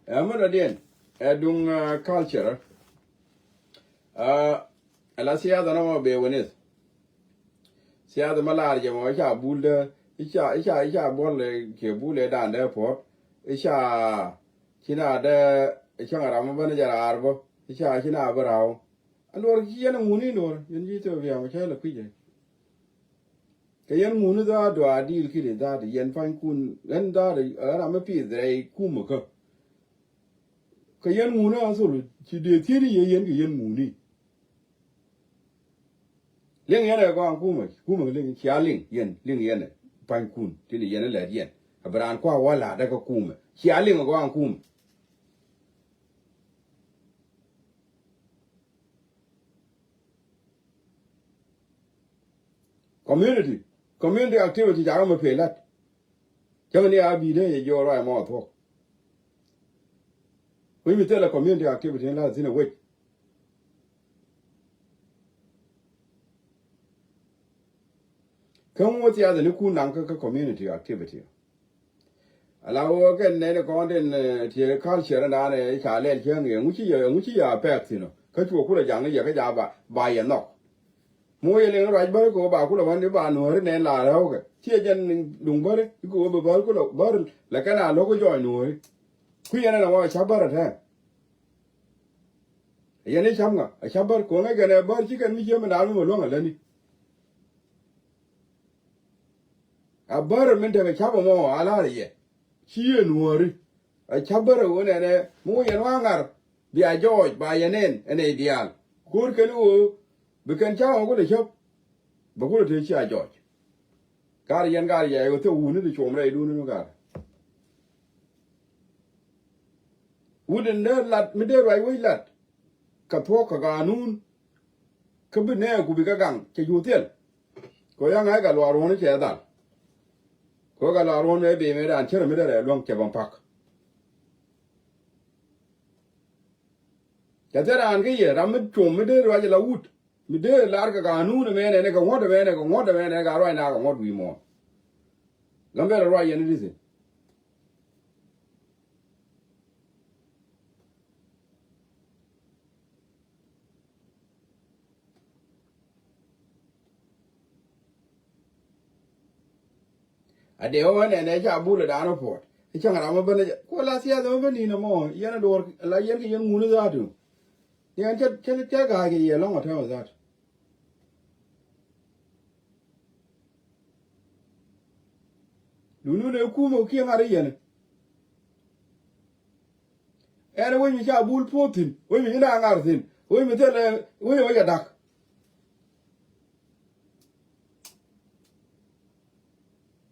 Ɛ mi dɔ̱diɛn, ɛ duŋ, ah, culture. Ah, ala siasa nɔmɔ bee wä nith. Siasa ma lar jɛ mɔ ica bul dee, ica, ica, ica buɔl kɛ bul dee dan dee puɔt. Ica, ci na dee, ica ŋaram bä ni jɛ raar bä. Ica, ci na bä raw. A luɔr ci yɛn a ŋuni luɔr, yɛn ji̱ Ethiopia mɔ cä lɛ kui̱c jɛ. Kɛ yɛn ŋuni dhaadu a diil kidi dhaadu, yɛn panykun, yɛn dhaadu, ɛ ram mi piith rɛy kumä kä. Kɛ yɛn ŋuni a thol, ci dee thieni yɛ yɛn kɛ yɛn ŋuni. Liŋ yɛn ɛ gɔaa kumɛ, kumɛ liŋ, cia liŋ yɛn, liŋ yɛn ɛ panykun, tini yɛn ɛ lɛt yɛn. A bi raan kua wä la̱t ɛ kä kumɛ, cia liŋ ɛ gɔaa kumɛ. Community, community activity ca kä mɛ pee lat. Cäŋ ni a bi̱i̱dä yɛ jiɔk ruac mɔ thuɔ̱k. Wi̱c mi thilɛ community activity ni la thi̱n ɛ wec. Kä ŋuɔ̱t thiath ni kun naŋ kä, kä community activity. Ala wä kɛn nɛn kɔn tin, eh, ti culture dan, eh, ca lɛl cäŋ yɛ ŋuci yɛ, ŋuci yɛ affect thin ɔ. Kä cuɔ kulɛ jaŋ ni yɛ kä ja ba, ba yɛ nhɔk. Muɔ yɛ liŋ ruac bäri kɛ wä ba kulɛ wä ni ba nuɔ̱ri nɛn la rɛw kɛ. Ciɛ jɛn duŋ bäri, ikɛ wä bɛ bäri kulɛ bäri, lɛ kɛn a lo̱k jɔɔc nuɔ̱ri. Ku yɛn ɛn a wä ca bäri tɛn. Yɛn i̱ cam ŋa, a ca bäri kɔn ɛ kɛn ɛ bäri ci kɛn mi ciɛ mi naan mi mɛ luäŋ a läni. A bär min tekɛ cap ɛmɔ a la̱r yɛ. Ci yɛ nuɔ̱ɔ̱ri. A cap bär ɛ ɣöö nɛnɛ mi wä yɛn wa ŋar. Bia jɔɔc ba yɛn nɛn ɛn ɛ diaal. Ko̱r kɛn ɣöö bi kɛn cap ɛmɔ kulɛ cäp. Bɛ kulɛ te cia jɔɔc. Kar yɛn kar yɛ ɣöö thil wuni ti cuɔm rɛy duuni mi kar. Wut in dee lat mi dee ruac wec lat. Kɛ thuɔ̱k kɛ ganun. Kä bi nɛɛku bikɛ gaŋ cɛ cu thil. Kɛ ɣöö ya̱ŋ ɛ kɛ luaak ruɔ̱n cɛ dhal. Kɛ ɣöö kɛ luaak ruɔ̱n ɛ bi mëëdan cärɛ mi dee rɛɛ luäŋ cɛ bä pak. Cɛ thil raan kä yɛ ram mi cuɔ̱m mi dee ruac la wut. Mi dee lar kɛ ganun ɛmɛnɛ ni kɛ ŋuɔ̱t ɛmɛnɛ kɛ ŋuɔ̱t ɛmɛnɛ kɛ ruac na kɛ ŋuɔ̱t wi̱i̱ muɔ̱ɔ̱n. Gambɛl ruac yɛn ni di̱thin. A dee wä nɛnɛ ca bulɛ da̱a̱n wä puɔt. I̱ cäŋ ram wä ben i̱ jɛ kuɔ la thiath wä ben ni̱n ɛmɔ yɛn a duɔ̱ɔ̱r la yɛn kɛ yɛn ŋuni dhaatu. Ni ɛn cä cä cä ga̱a̱c kɛ yɛ lɔ̱ŋ a tɛmɛ dhaatu. Duni ni kumɛ kiɛ ŋa̱r i̱ yɛn. Ɛn wec mi ca bul puɔth thi̱n, wec mi ci na ŋa̱r thi̱n, wec mi thilɛ wec wec a da̱k.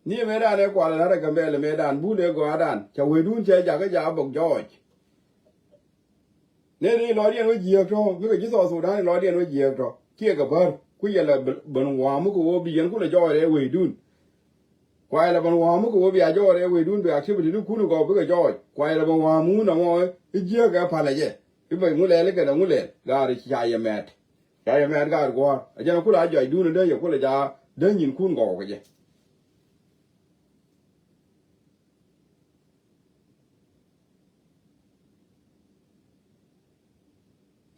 Ni mëëdan ɛ kual ɛ la̱t ɛ Gambɛl ɛ mëëdan bul ɛ gɔaadan ca wecdun cɛ jakä ja bok jɔɔc. Nɛy ti lɔcdiɛn wä jiääk tɔ, mi kɛ ji̱ South Sudan lɔcdiɛn wä jiääk tɔ. Kiɛ kɛ bär, ku yɛ lɛ ben wa̱a̱ mi kɛ ɣöö bi yɛn kulɛ jɔɔc rɛy wecdun. Kuayɛ lɛ ben wa̱a̱ mi kɛ ɣöö bia jɔɔc rɛy wecdun bi activity ni kun gɔw bikɛ jɔɔc. Kuayɛ lɛ ben wa̱a̱ mi wun ɛmɔ i̱ jiääk ɛ palɛ jɛ. I̱ bɛ ŋu lɛl ikɛn ɛ ŋu lɛl, gaari ca yɛ mɛt. Ca yɛ mɛt gaari gua̱a̱r. Ɛ jɛn kulɛ a jɔcdun in dee yɛ kulɛ ja dee nyin kun gɔw kɛ jɛ.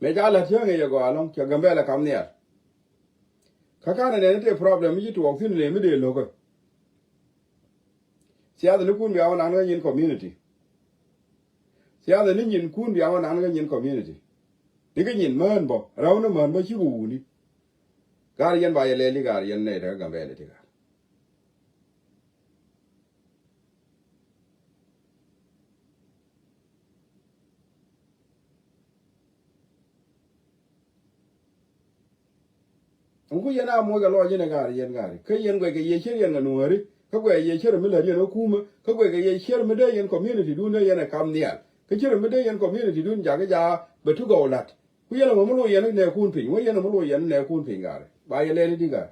Mëë ca la̱t cäŋ ëë yɛ gɔaa ɛlɔ̱ŋ cɛ Gambɛl ɛ kam nhial. Kä ka̱n ɛ nɛn i̱ tëë problem mi ci tuɔɔk thi̱n ëë mi dee lo̱kä. Thiath ni kun bia wä nan kä nyin community. Thiath ni nyin kun bia wä nan kä nyin community. Ni kä nyin mään bä, räw ni mään bä ci wä wuni. Gaar yɛn ba yɛ lɛl i̱ gaar yɛn nɛy te kä Gambɛl iti gaar. Ɛŋu yɛn a moc kɛ lɔc yɛn ɛ gaari yɛn gaari kä yɛn guɛc kɛ yɛ cier yɛn kɛ nuääri kä guɛc yɛ cier mi lät yɛn ɛ kumä kä guɛc kɛ yɛ cier mi dee yɛn community dun dee yɛn ɛ kam nhial kä cier mi dee yɛn community dun jakä ja bɛ ti gɔw la̱t. Ku yɛn ɛmɔ mi loc yɛn nɛɛkun piny, wä yɛn ɛmɔ loc yɛn nɛɛkun piny gari. Ba yɛ lɛl i̱di gari.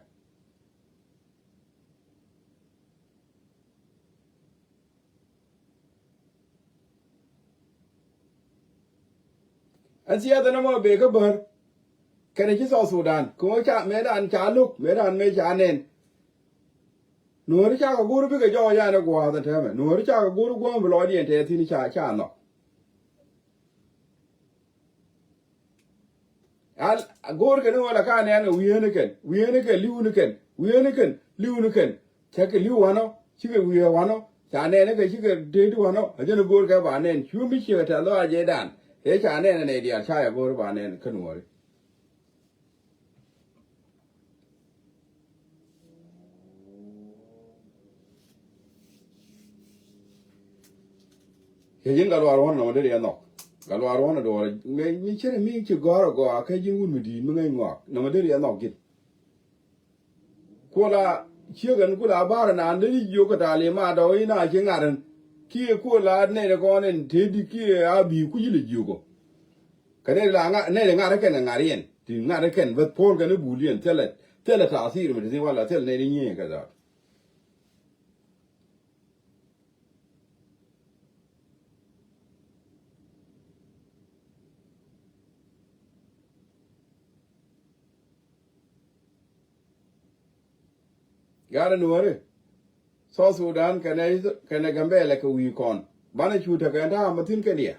Ɛn thiath ɛn ɛmɔ bee kä bär. Kɛnɛ ci South Sudan kɛ ɣöö ca mëëdan ca lo̱k, mëëdan mëë ca nɛn. Nuɔ̱ɔ̱ri cakɛ go̱r bikɛ jɔɔk yan ɛ gua̱a̱th ɛn täämɛ. Nuɔ̱ɔ̱ri cakɛ go̱r gua̱a̱th bi lɔcdiɛn tɛth thi̱n ca ca nhɔk. Al go̱o̱r kɛn i̱ ɣöö la ka nɛɛn kɛ wi̱i̱ni kɛn, wi̱i̱ni kɛn, li̱wni kɛn, wi̱i̱ni kɛn, li̱wni kɛn. Cä kɛ li̱w wanɔ, cikɛ wi̱i̱ wanɔ, ca nɛɛni kɛ cikɛ deet wanɔ. A jɛn i̱ go̱o̱r kɛ ba nɛɛn cu mi ciekɛ tɛ̈th lɔ a jɛ dan. Ëë ca nɛɛn ɛ nɛy diaal ca yɛ go̱o̱r ba nɛɛn kä Nuɔ̱ɔ̱ri. Kɛ ji̱n Gatluak Ruɔ̱n nɔmɔ deri ɛ nhɔk. Gatluak Ruɔ̱n ɛ duɔɔr mi, mi cere mi ci gɔ̱r ɛ gɔaa kɛ ji̱n wut mi di̱i̱t mi ŋäc ŋɔak nɔmɔ deri ɛ nhɔk ji̱n. Kuɔla ciek ɛn kula bar ɛn an deri jiök kɛ talimat dɔk in a ci ŋa̱r ɛn. Kiɛ kuɔla nɛy kɔn ɛn tëëdi kiɛ a bi̱i̱ kuc ilɛ jiök ɔ. Kɛ nɛy la ŋa̱r, nɛy ŋa̱r kɛn kɛ ŋa̱r yɛn ti ŋa̱r kɛn bä puɔ̱r kɛn i̱ bul yɛn thilɛ, thilɛ tathir mi ti thi̱n wala thilɛ nɛy ti nyiee kɛ dhaat. Gat ɛ Nuɔ̱ɔ̱ri, South Sudan kɛnɛ, kɛnɛ Gambɛlɛ kɛ wi̱i̱ kɔn. Banɛ cu tekɛ ɛn ta̱a̱ ma thi̱n kɛn yɛ.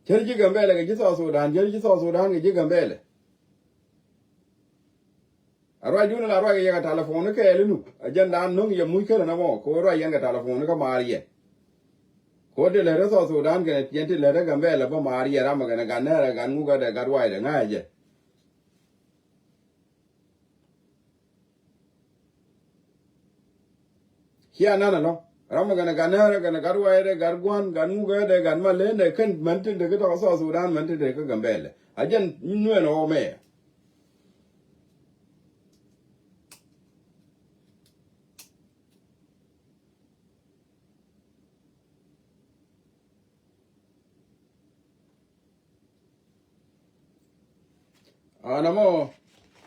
Cär ji̱ Gambɛlɛ kɛ ji̱ South Sudan, cär ji̱ South Sudan kɛ ji̱ Gambɛlɛ. A ruacdun la ruac yɛ kɛ talipon ni kɛɛl inu. A jɛn dan no̱ŋ yɛ muc kälä na mɔ kɛ ɣöö ruac yɛn kɛ talipon ni kä maar yɛn. Kɛ ɣöö ti lät rɛ South Sudan kɛnɛ yɛn ti lät rɛ Gambɛlɛ bä maar yɛn ram ɛ kɛnɛ gat nɛɛrɛ gat ŋukɛ dɛ gat waydɛ ŋa̱cɛ jɛ. Cia nan ɛlɔ ram mi kɛnɛ gat nɛɛrɛ kɛnɛ gat waydɛ gat gua̱n gat ŋukädɛ gat malendɛ kɛn män tin te kä tɔk South Sudan män tin te kä Gambɛlɛ. A jɛn nuɛn ɛ ɣɔw mɛ. Ana mɔ,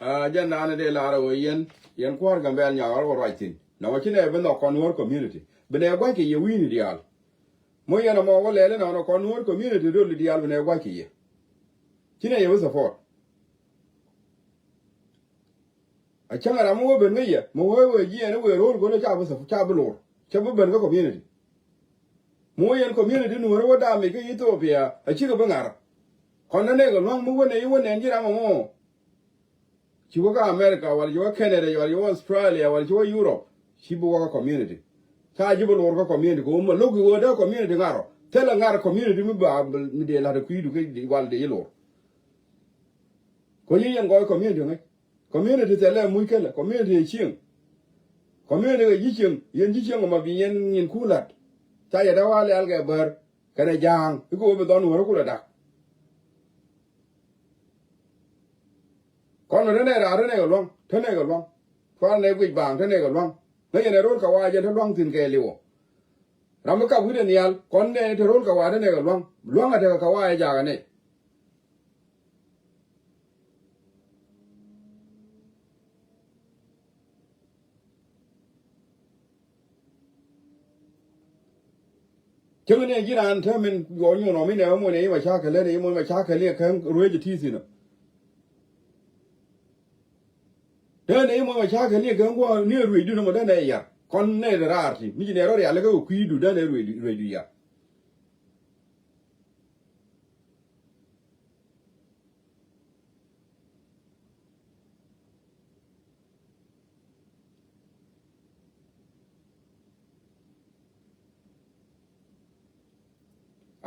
a, jɛn naan dee lar ɛ ɣöö yɛn, yɛn kuäär Gambɛl nyaak rɔ ruac thi̱n. Nɔmɔ ci nɛ bi nhɔk kɔn Nuɔ̱ɔ̱r community. Bi nɛ gua̱c kɛ yɛ wi̱i̱ni diaal. Mɔ yɛn ɛmɔ wä lɛl inɔnɔ kɔn Nuɔ̱ɔ̱r community dol diaal bi nɛ gua̱c kɛ yɛ. Ci nɛ yɛ bi support. A cäŋ ram mi wä ben kä yɛ mi wee wee jiɛɛn i̱ wee ro̱o̱l go̱n ca bi thop ca bi lor. Cä bi ben kä community. Mi wä yɛn community Nuɔ̱ɔ̱ri wä dam i̱ kä Ethiopia a cikɛ bi ŋa̱r. Kɔn ni nɛy kɛ lua̱ŋ mi wä nɛy wä nɛn ji̱ ram ɛmɔ. Ci wä kä America wala ci wä Canada wala ci wä Australia wala ci wä Europe. Ci bi wä kä community. Ca ji̱ bi lor kä community kɛ wä ma lo̱k i̱ wä dee community ŋa̱r ɔ thilɛ ŋa̱r community mi ba mi dee la̱t ɛ kui̱du kä wal dee ji̱ lor. Kɔ nyi yɛn gɔɔy community ŋäc. Community thilɛ muc kɛlɛ community ɛ cieŋ. Community kɛ ji̱ cieŋ yɛn ji̱ cieŋ ɔ ma bi yɛn nyin ku la̱t. Ca yɛ dee wa lial kɛ bär kɛnɛ ja̱a̱ŋ i̱ kɛ wä bi dhɔn wärä kulɛ dak. Kɔn mi te nɛy raar te nɛy kɛ lua̱ŋ te nɛy kɛ lua̱ŋ. Kuan nɛy guic baaŋ te nɛy kɛ lua̱ŋ. Ŋäc yɛn ɛ ro̱l kɛ wa jɛn te lua̱ŋ thi̱n kɛɛliw ɔ. Ram mi kap wi̱cdɛ nhial kɔn nɛy te ro̱l kɛ wa te nɛy kɛ lua̱ŋ. Lua̱ŋ a tekɛ kɛ wa ɛ jakä nɛy. Cäŋ ni ji̱ raan te min yuɔ nyuun ɔ mi nɛ wä muɔ̱n ɛ i̱ ma ca kɛ lät ɛ i̱ muɔ̱n ma ca kɛ lät ɛ kɛ ruëëc ɛ ti̱i̱ thi̱n ɔ. Dee nɛ i̱ muɔ̱n ma ca kɛ lät ɛ kɛ ŋuɔ ni ɛ ruëëcdun ɛ mɔ dee nɛ ɛ yar kɔn nɛ ɛ raar ti mi ci nɛ rɔ rial ɛ kɛ kɛ kui̱du dee nɛ ruëëcdu yar.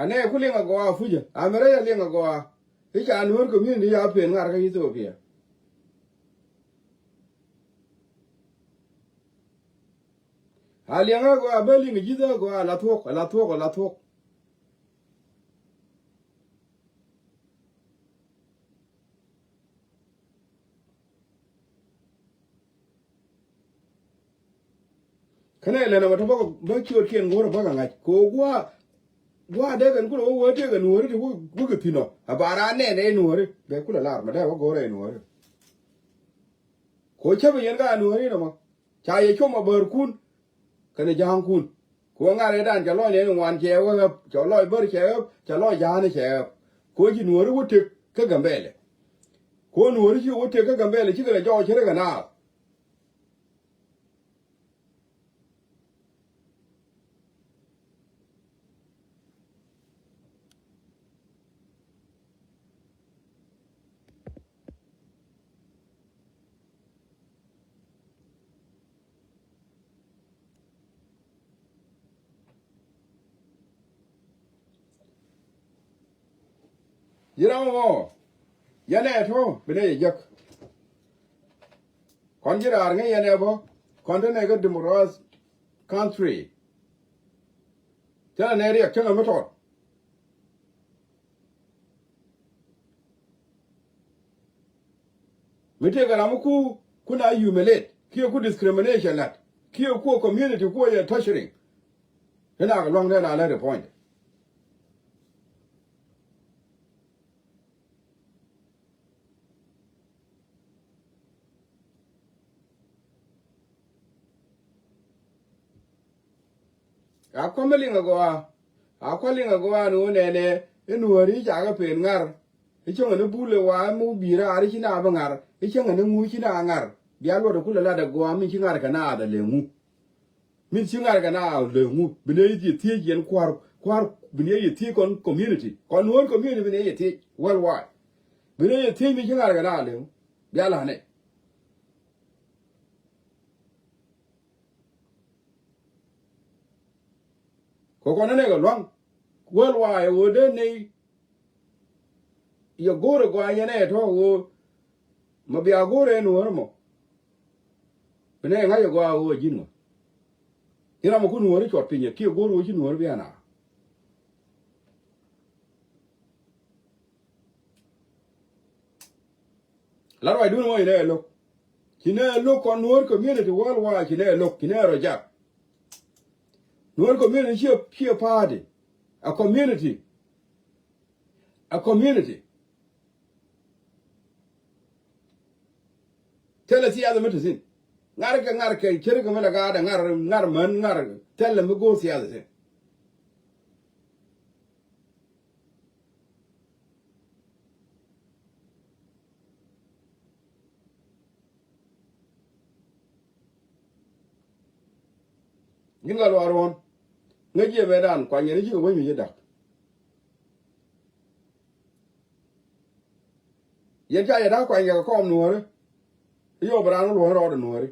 Anɛ ku liŋ agɔaa fucä amɛ rɛy a liŋ agɔaa. I̱ ca Nuɔ̱ɔ̱r community ya pen ŋa̱r kä Ethiopia. A liŋ agɔaa bä liŋ ji̱th agɔaa la thuɔ̱k la thuɔ̱k la thuɔ̱k. Kä nɛ lɛn ɛ bä tɔ bä ciötkiɛn go̱o̱rä bä kɛ ŋa̱c kɛ ɣöö gua̱a̱. gua̱a̱r dee kɛn kulɛ wä wä tëëk ɛ nuɔ̱ɔ̱ri ti wä, wä kɛ thi̱n ɔ. A ba raan nɛn ɛ nuɔ̱ɔ̱ri. Bɛ kulɛ lar mɛ dee wä go̱o̱rɛ ɛ nuɔ̱ɔ̱ri. Ko cäpɛ yɛn ka nuɔ̱ɔ̱ri nɔmɔ. Ca yɛ com a bäärkun. Kɛnɛ ja̱a̱ŋkun. Ko ŋa̱r ɛ dan ca lɔc nɛn ŋuan cɛ wä ɣäp, ca lɔc bär cɛ ɣäp, ca lɔc ja̱a̱ni cɛ ɣäp. Ko ci nuɔ̱ɔ̱ri wä tëk kä Gambɛlɛ. Ko nuɔ̱ɔ̱ri ci wä tëk kä Gambɛlɛ cikɛ lɛ jɔɔc cɛ rɛ kɛ naath. Ji̱ ram ɛmɔ, yɛn ɛ tɔ̱ bi nɛ yɛ jek. Kɔn ji̱ raar ŋäc yɛn ɛ bä, kɔn te nɛ kä democratic country. Thilɛ nɛ riɛk cäŋɛ mi tɔt. Mi tëëkɛ ram mi ku, ku na humiliate kiɛ ku discrimination lat kiɛ ku community ku yɛ torturing. Ina kɛ luaŋ dee na lɛ ri puɔ̱nydɛ. A kɔmɛ liŋ a gɔaa. A kɔmɛ liŋ a gɔaa ni wä nɛnɛ. I̱ nuɔ̱ɔ̱ri i̱ ca kɛ pen ŋa̱r. I̱ cäŋɛ ni bulɛ wa mi wä bi̱i̱ raar i̱ ci na bi ŋa̱r. I̱ cäŋɛ ni ŋu i̱ ci na ŋa̱r. Bia luɔt a kulɛ lat a gɔaa mi ci ŋa̱r kɛ naath a lɛ ŋu. Mi ci ŋa̱r kɛ naath a lɛ ŋu. Bi nɛ yɛ thiec yɛn kua̱r, kua̱r, bi nɛ yɛ thiec kɔn community. Kɔn nuɔ̱ɔ̱r community bi nɛ yɛ thiec worldwide. Bi nɛ yɛ thiec mi ci ŋa̱r kɛ naath a lɛ ŋu. Bia la̱nɛ. Kɛ kɔn ni nɛ kɛ lua̱ŋ worldwide ɛ ɣöö dee nɛy. Yɛ go̱o̱rɛ gɔaa yɛn ɛ tɔ̱ ɣöö mɛ bia go̱o̱rɛ ɛn nuɔ̱ɔ̱r mɔ. Bi nɛ ŋa̱c yɛ gɔaa ɣöö ji̱n ŋɔ. Ji̱n ram mɛ ku nuɔ̱ɔ̱ri cuɔt piny ɛ kiɛ go̱o̱r ɣöö ci nuɔ̱ɔ̱ri bia na. La ruacdun wä inɛ lo̱k. Ci nɛ lo̱k kɔn nuɔ̱ɔ̱r community worldwide ci nɛ lo̱k ci nɛ rɔ jak. Nuɔ̱ɔ̱r community ciɛ, ciɛ party. A community. A community. Thilɛ siasa mi te thi̱n. Ŋa̱rkɛ, ŋa̱rkɛ ce̱tkɛ mi la gaatdɛ ŋa̱r, ŋa̱r män ŋa̱r thilɛ mi go̱o̱r siasa thi̱n. Gin ka luaar ɣɔ̱n. Ŋäc jiɛ bɛ dan kuany yɛn i̱ cikɛ wec mi ci dak. Yɛn ca yɛ da̱k kuany kɛ kɔm nuɔ̱ɔ̱ri. I̱ yɔp raan wä luɔ̱ŋ rɔɔdɛ nuɔ̱ɔ̱ri.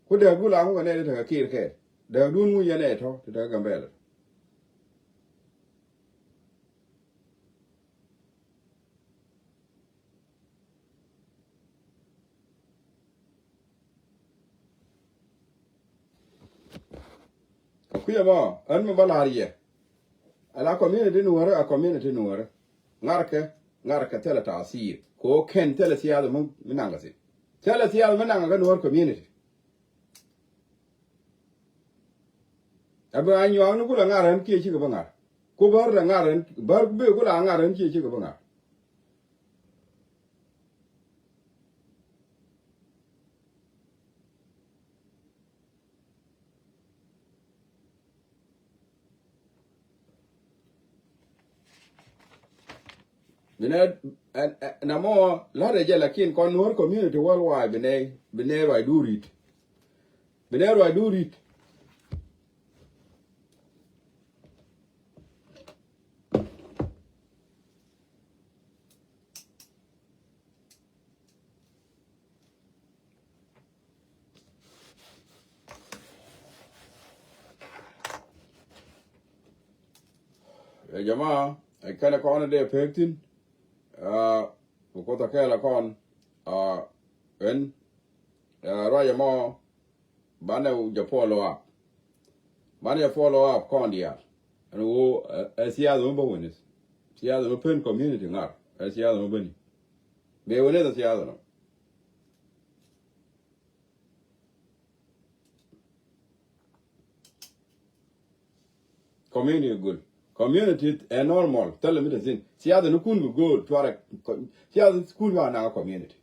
Ku dääk dul aŋu kɛ nɛy ti tekɛ kiir kɛɛl. Dääk dun ŋu yɛn ɛ tɔ̱ ti tekɛ Gambɛlɛ. Kɛ kui̱ ɛmɔ ɣän mi bä la̱r yɛ. Ala community nuɔ̱ɔ̱rä, a community nuɔ̱ɔ̱rä. Ŋa̱rkɛ, ŋa̱rkɛ thilɛ ta̱a̱ thiir kɛ ɣöö kɛn thilɛ thiath mi, mi naŋkɛ thi̱n. Thilɛ thiath mi naŋkɛ kä nuɔ̱ɔ̱r community. Ɛ bɛ a nyuak ni kulɛ ŋa̱r ɣän kiɛ cikɛ bä ŋa̱r. Ku bär lɛ ŋa̱r ɣän, bär bee kulɛ a ŋa̱r ɣän kiɛ cikɛ bä ŋa̱r. Bi nɛ, ɛn, ɛn, namɔ la̱tɛ jɛ lakin kɔn nuɔ̱ɔ̱r community worldwide bi nɛ, bi nɛ ruacdu ri̱t. Bi nɛ ruacdu ri̱t. Ɛ jama, ɛ kɛnɛ kɔn dee pek thi̱n. Aa, ku Kuoth a kɛɛl a kɔn. Aa, ɛn, aa, ruac ɛmɔ. Banɛ jɛ follow up. Banɛ jɛ follow up kɔn diaal. Ɛn ɣöö ɛ, ɛ siasa mi bä witness. Siasa mi pen community ŋa̱r. Ɛ siasa mi bäni. Bɛ witness ɛ siasa nɔ. Community göl. Community ɛ normal. Thilɛ mi te thin. Siasa ni kun bi go̱o̱l cuarɛ. Siasa kun bi a naŋ community.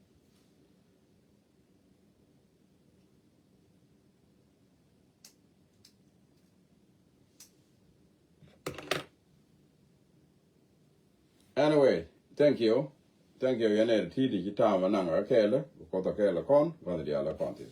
Anyway, thank you. Thank you. Yɛn ɛ ti di ci ta̱a̱ ma naŋ a kɛɛlɛ. Kuoth a kɛɛlɛ kɔn. Kuoth diaal a kɔn thi̱n.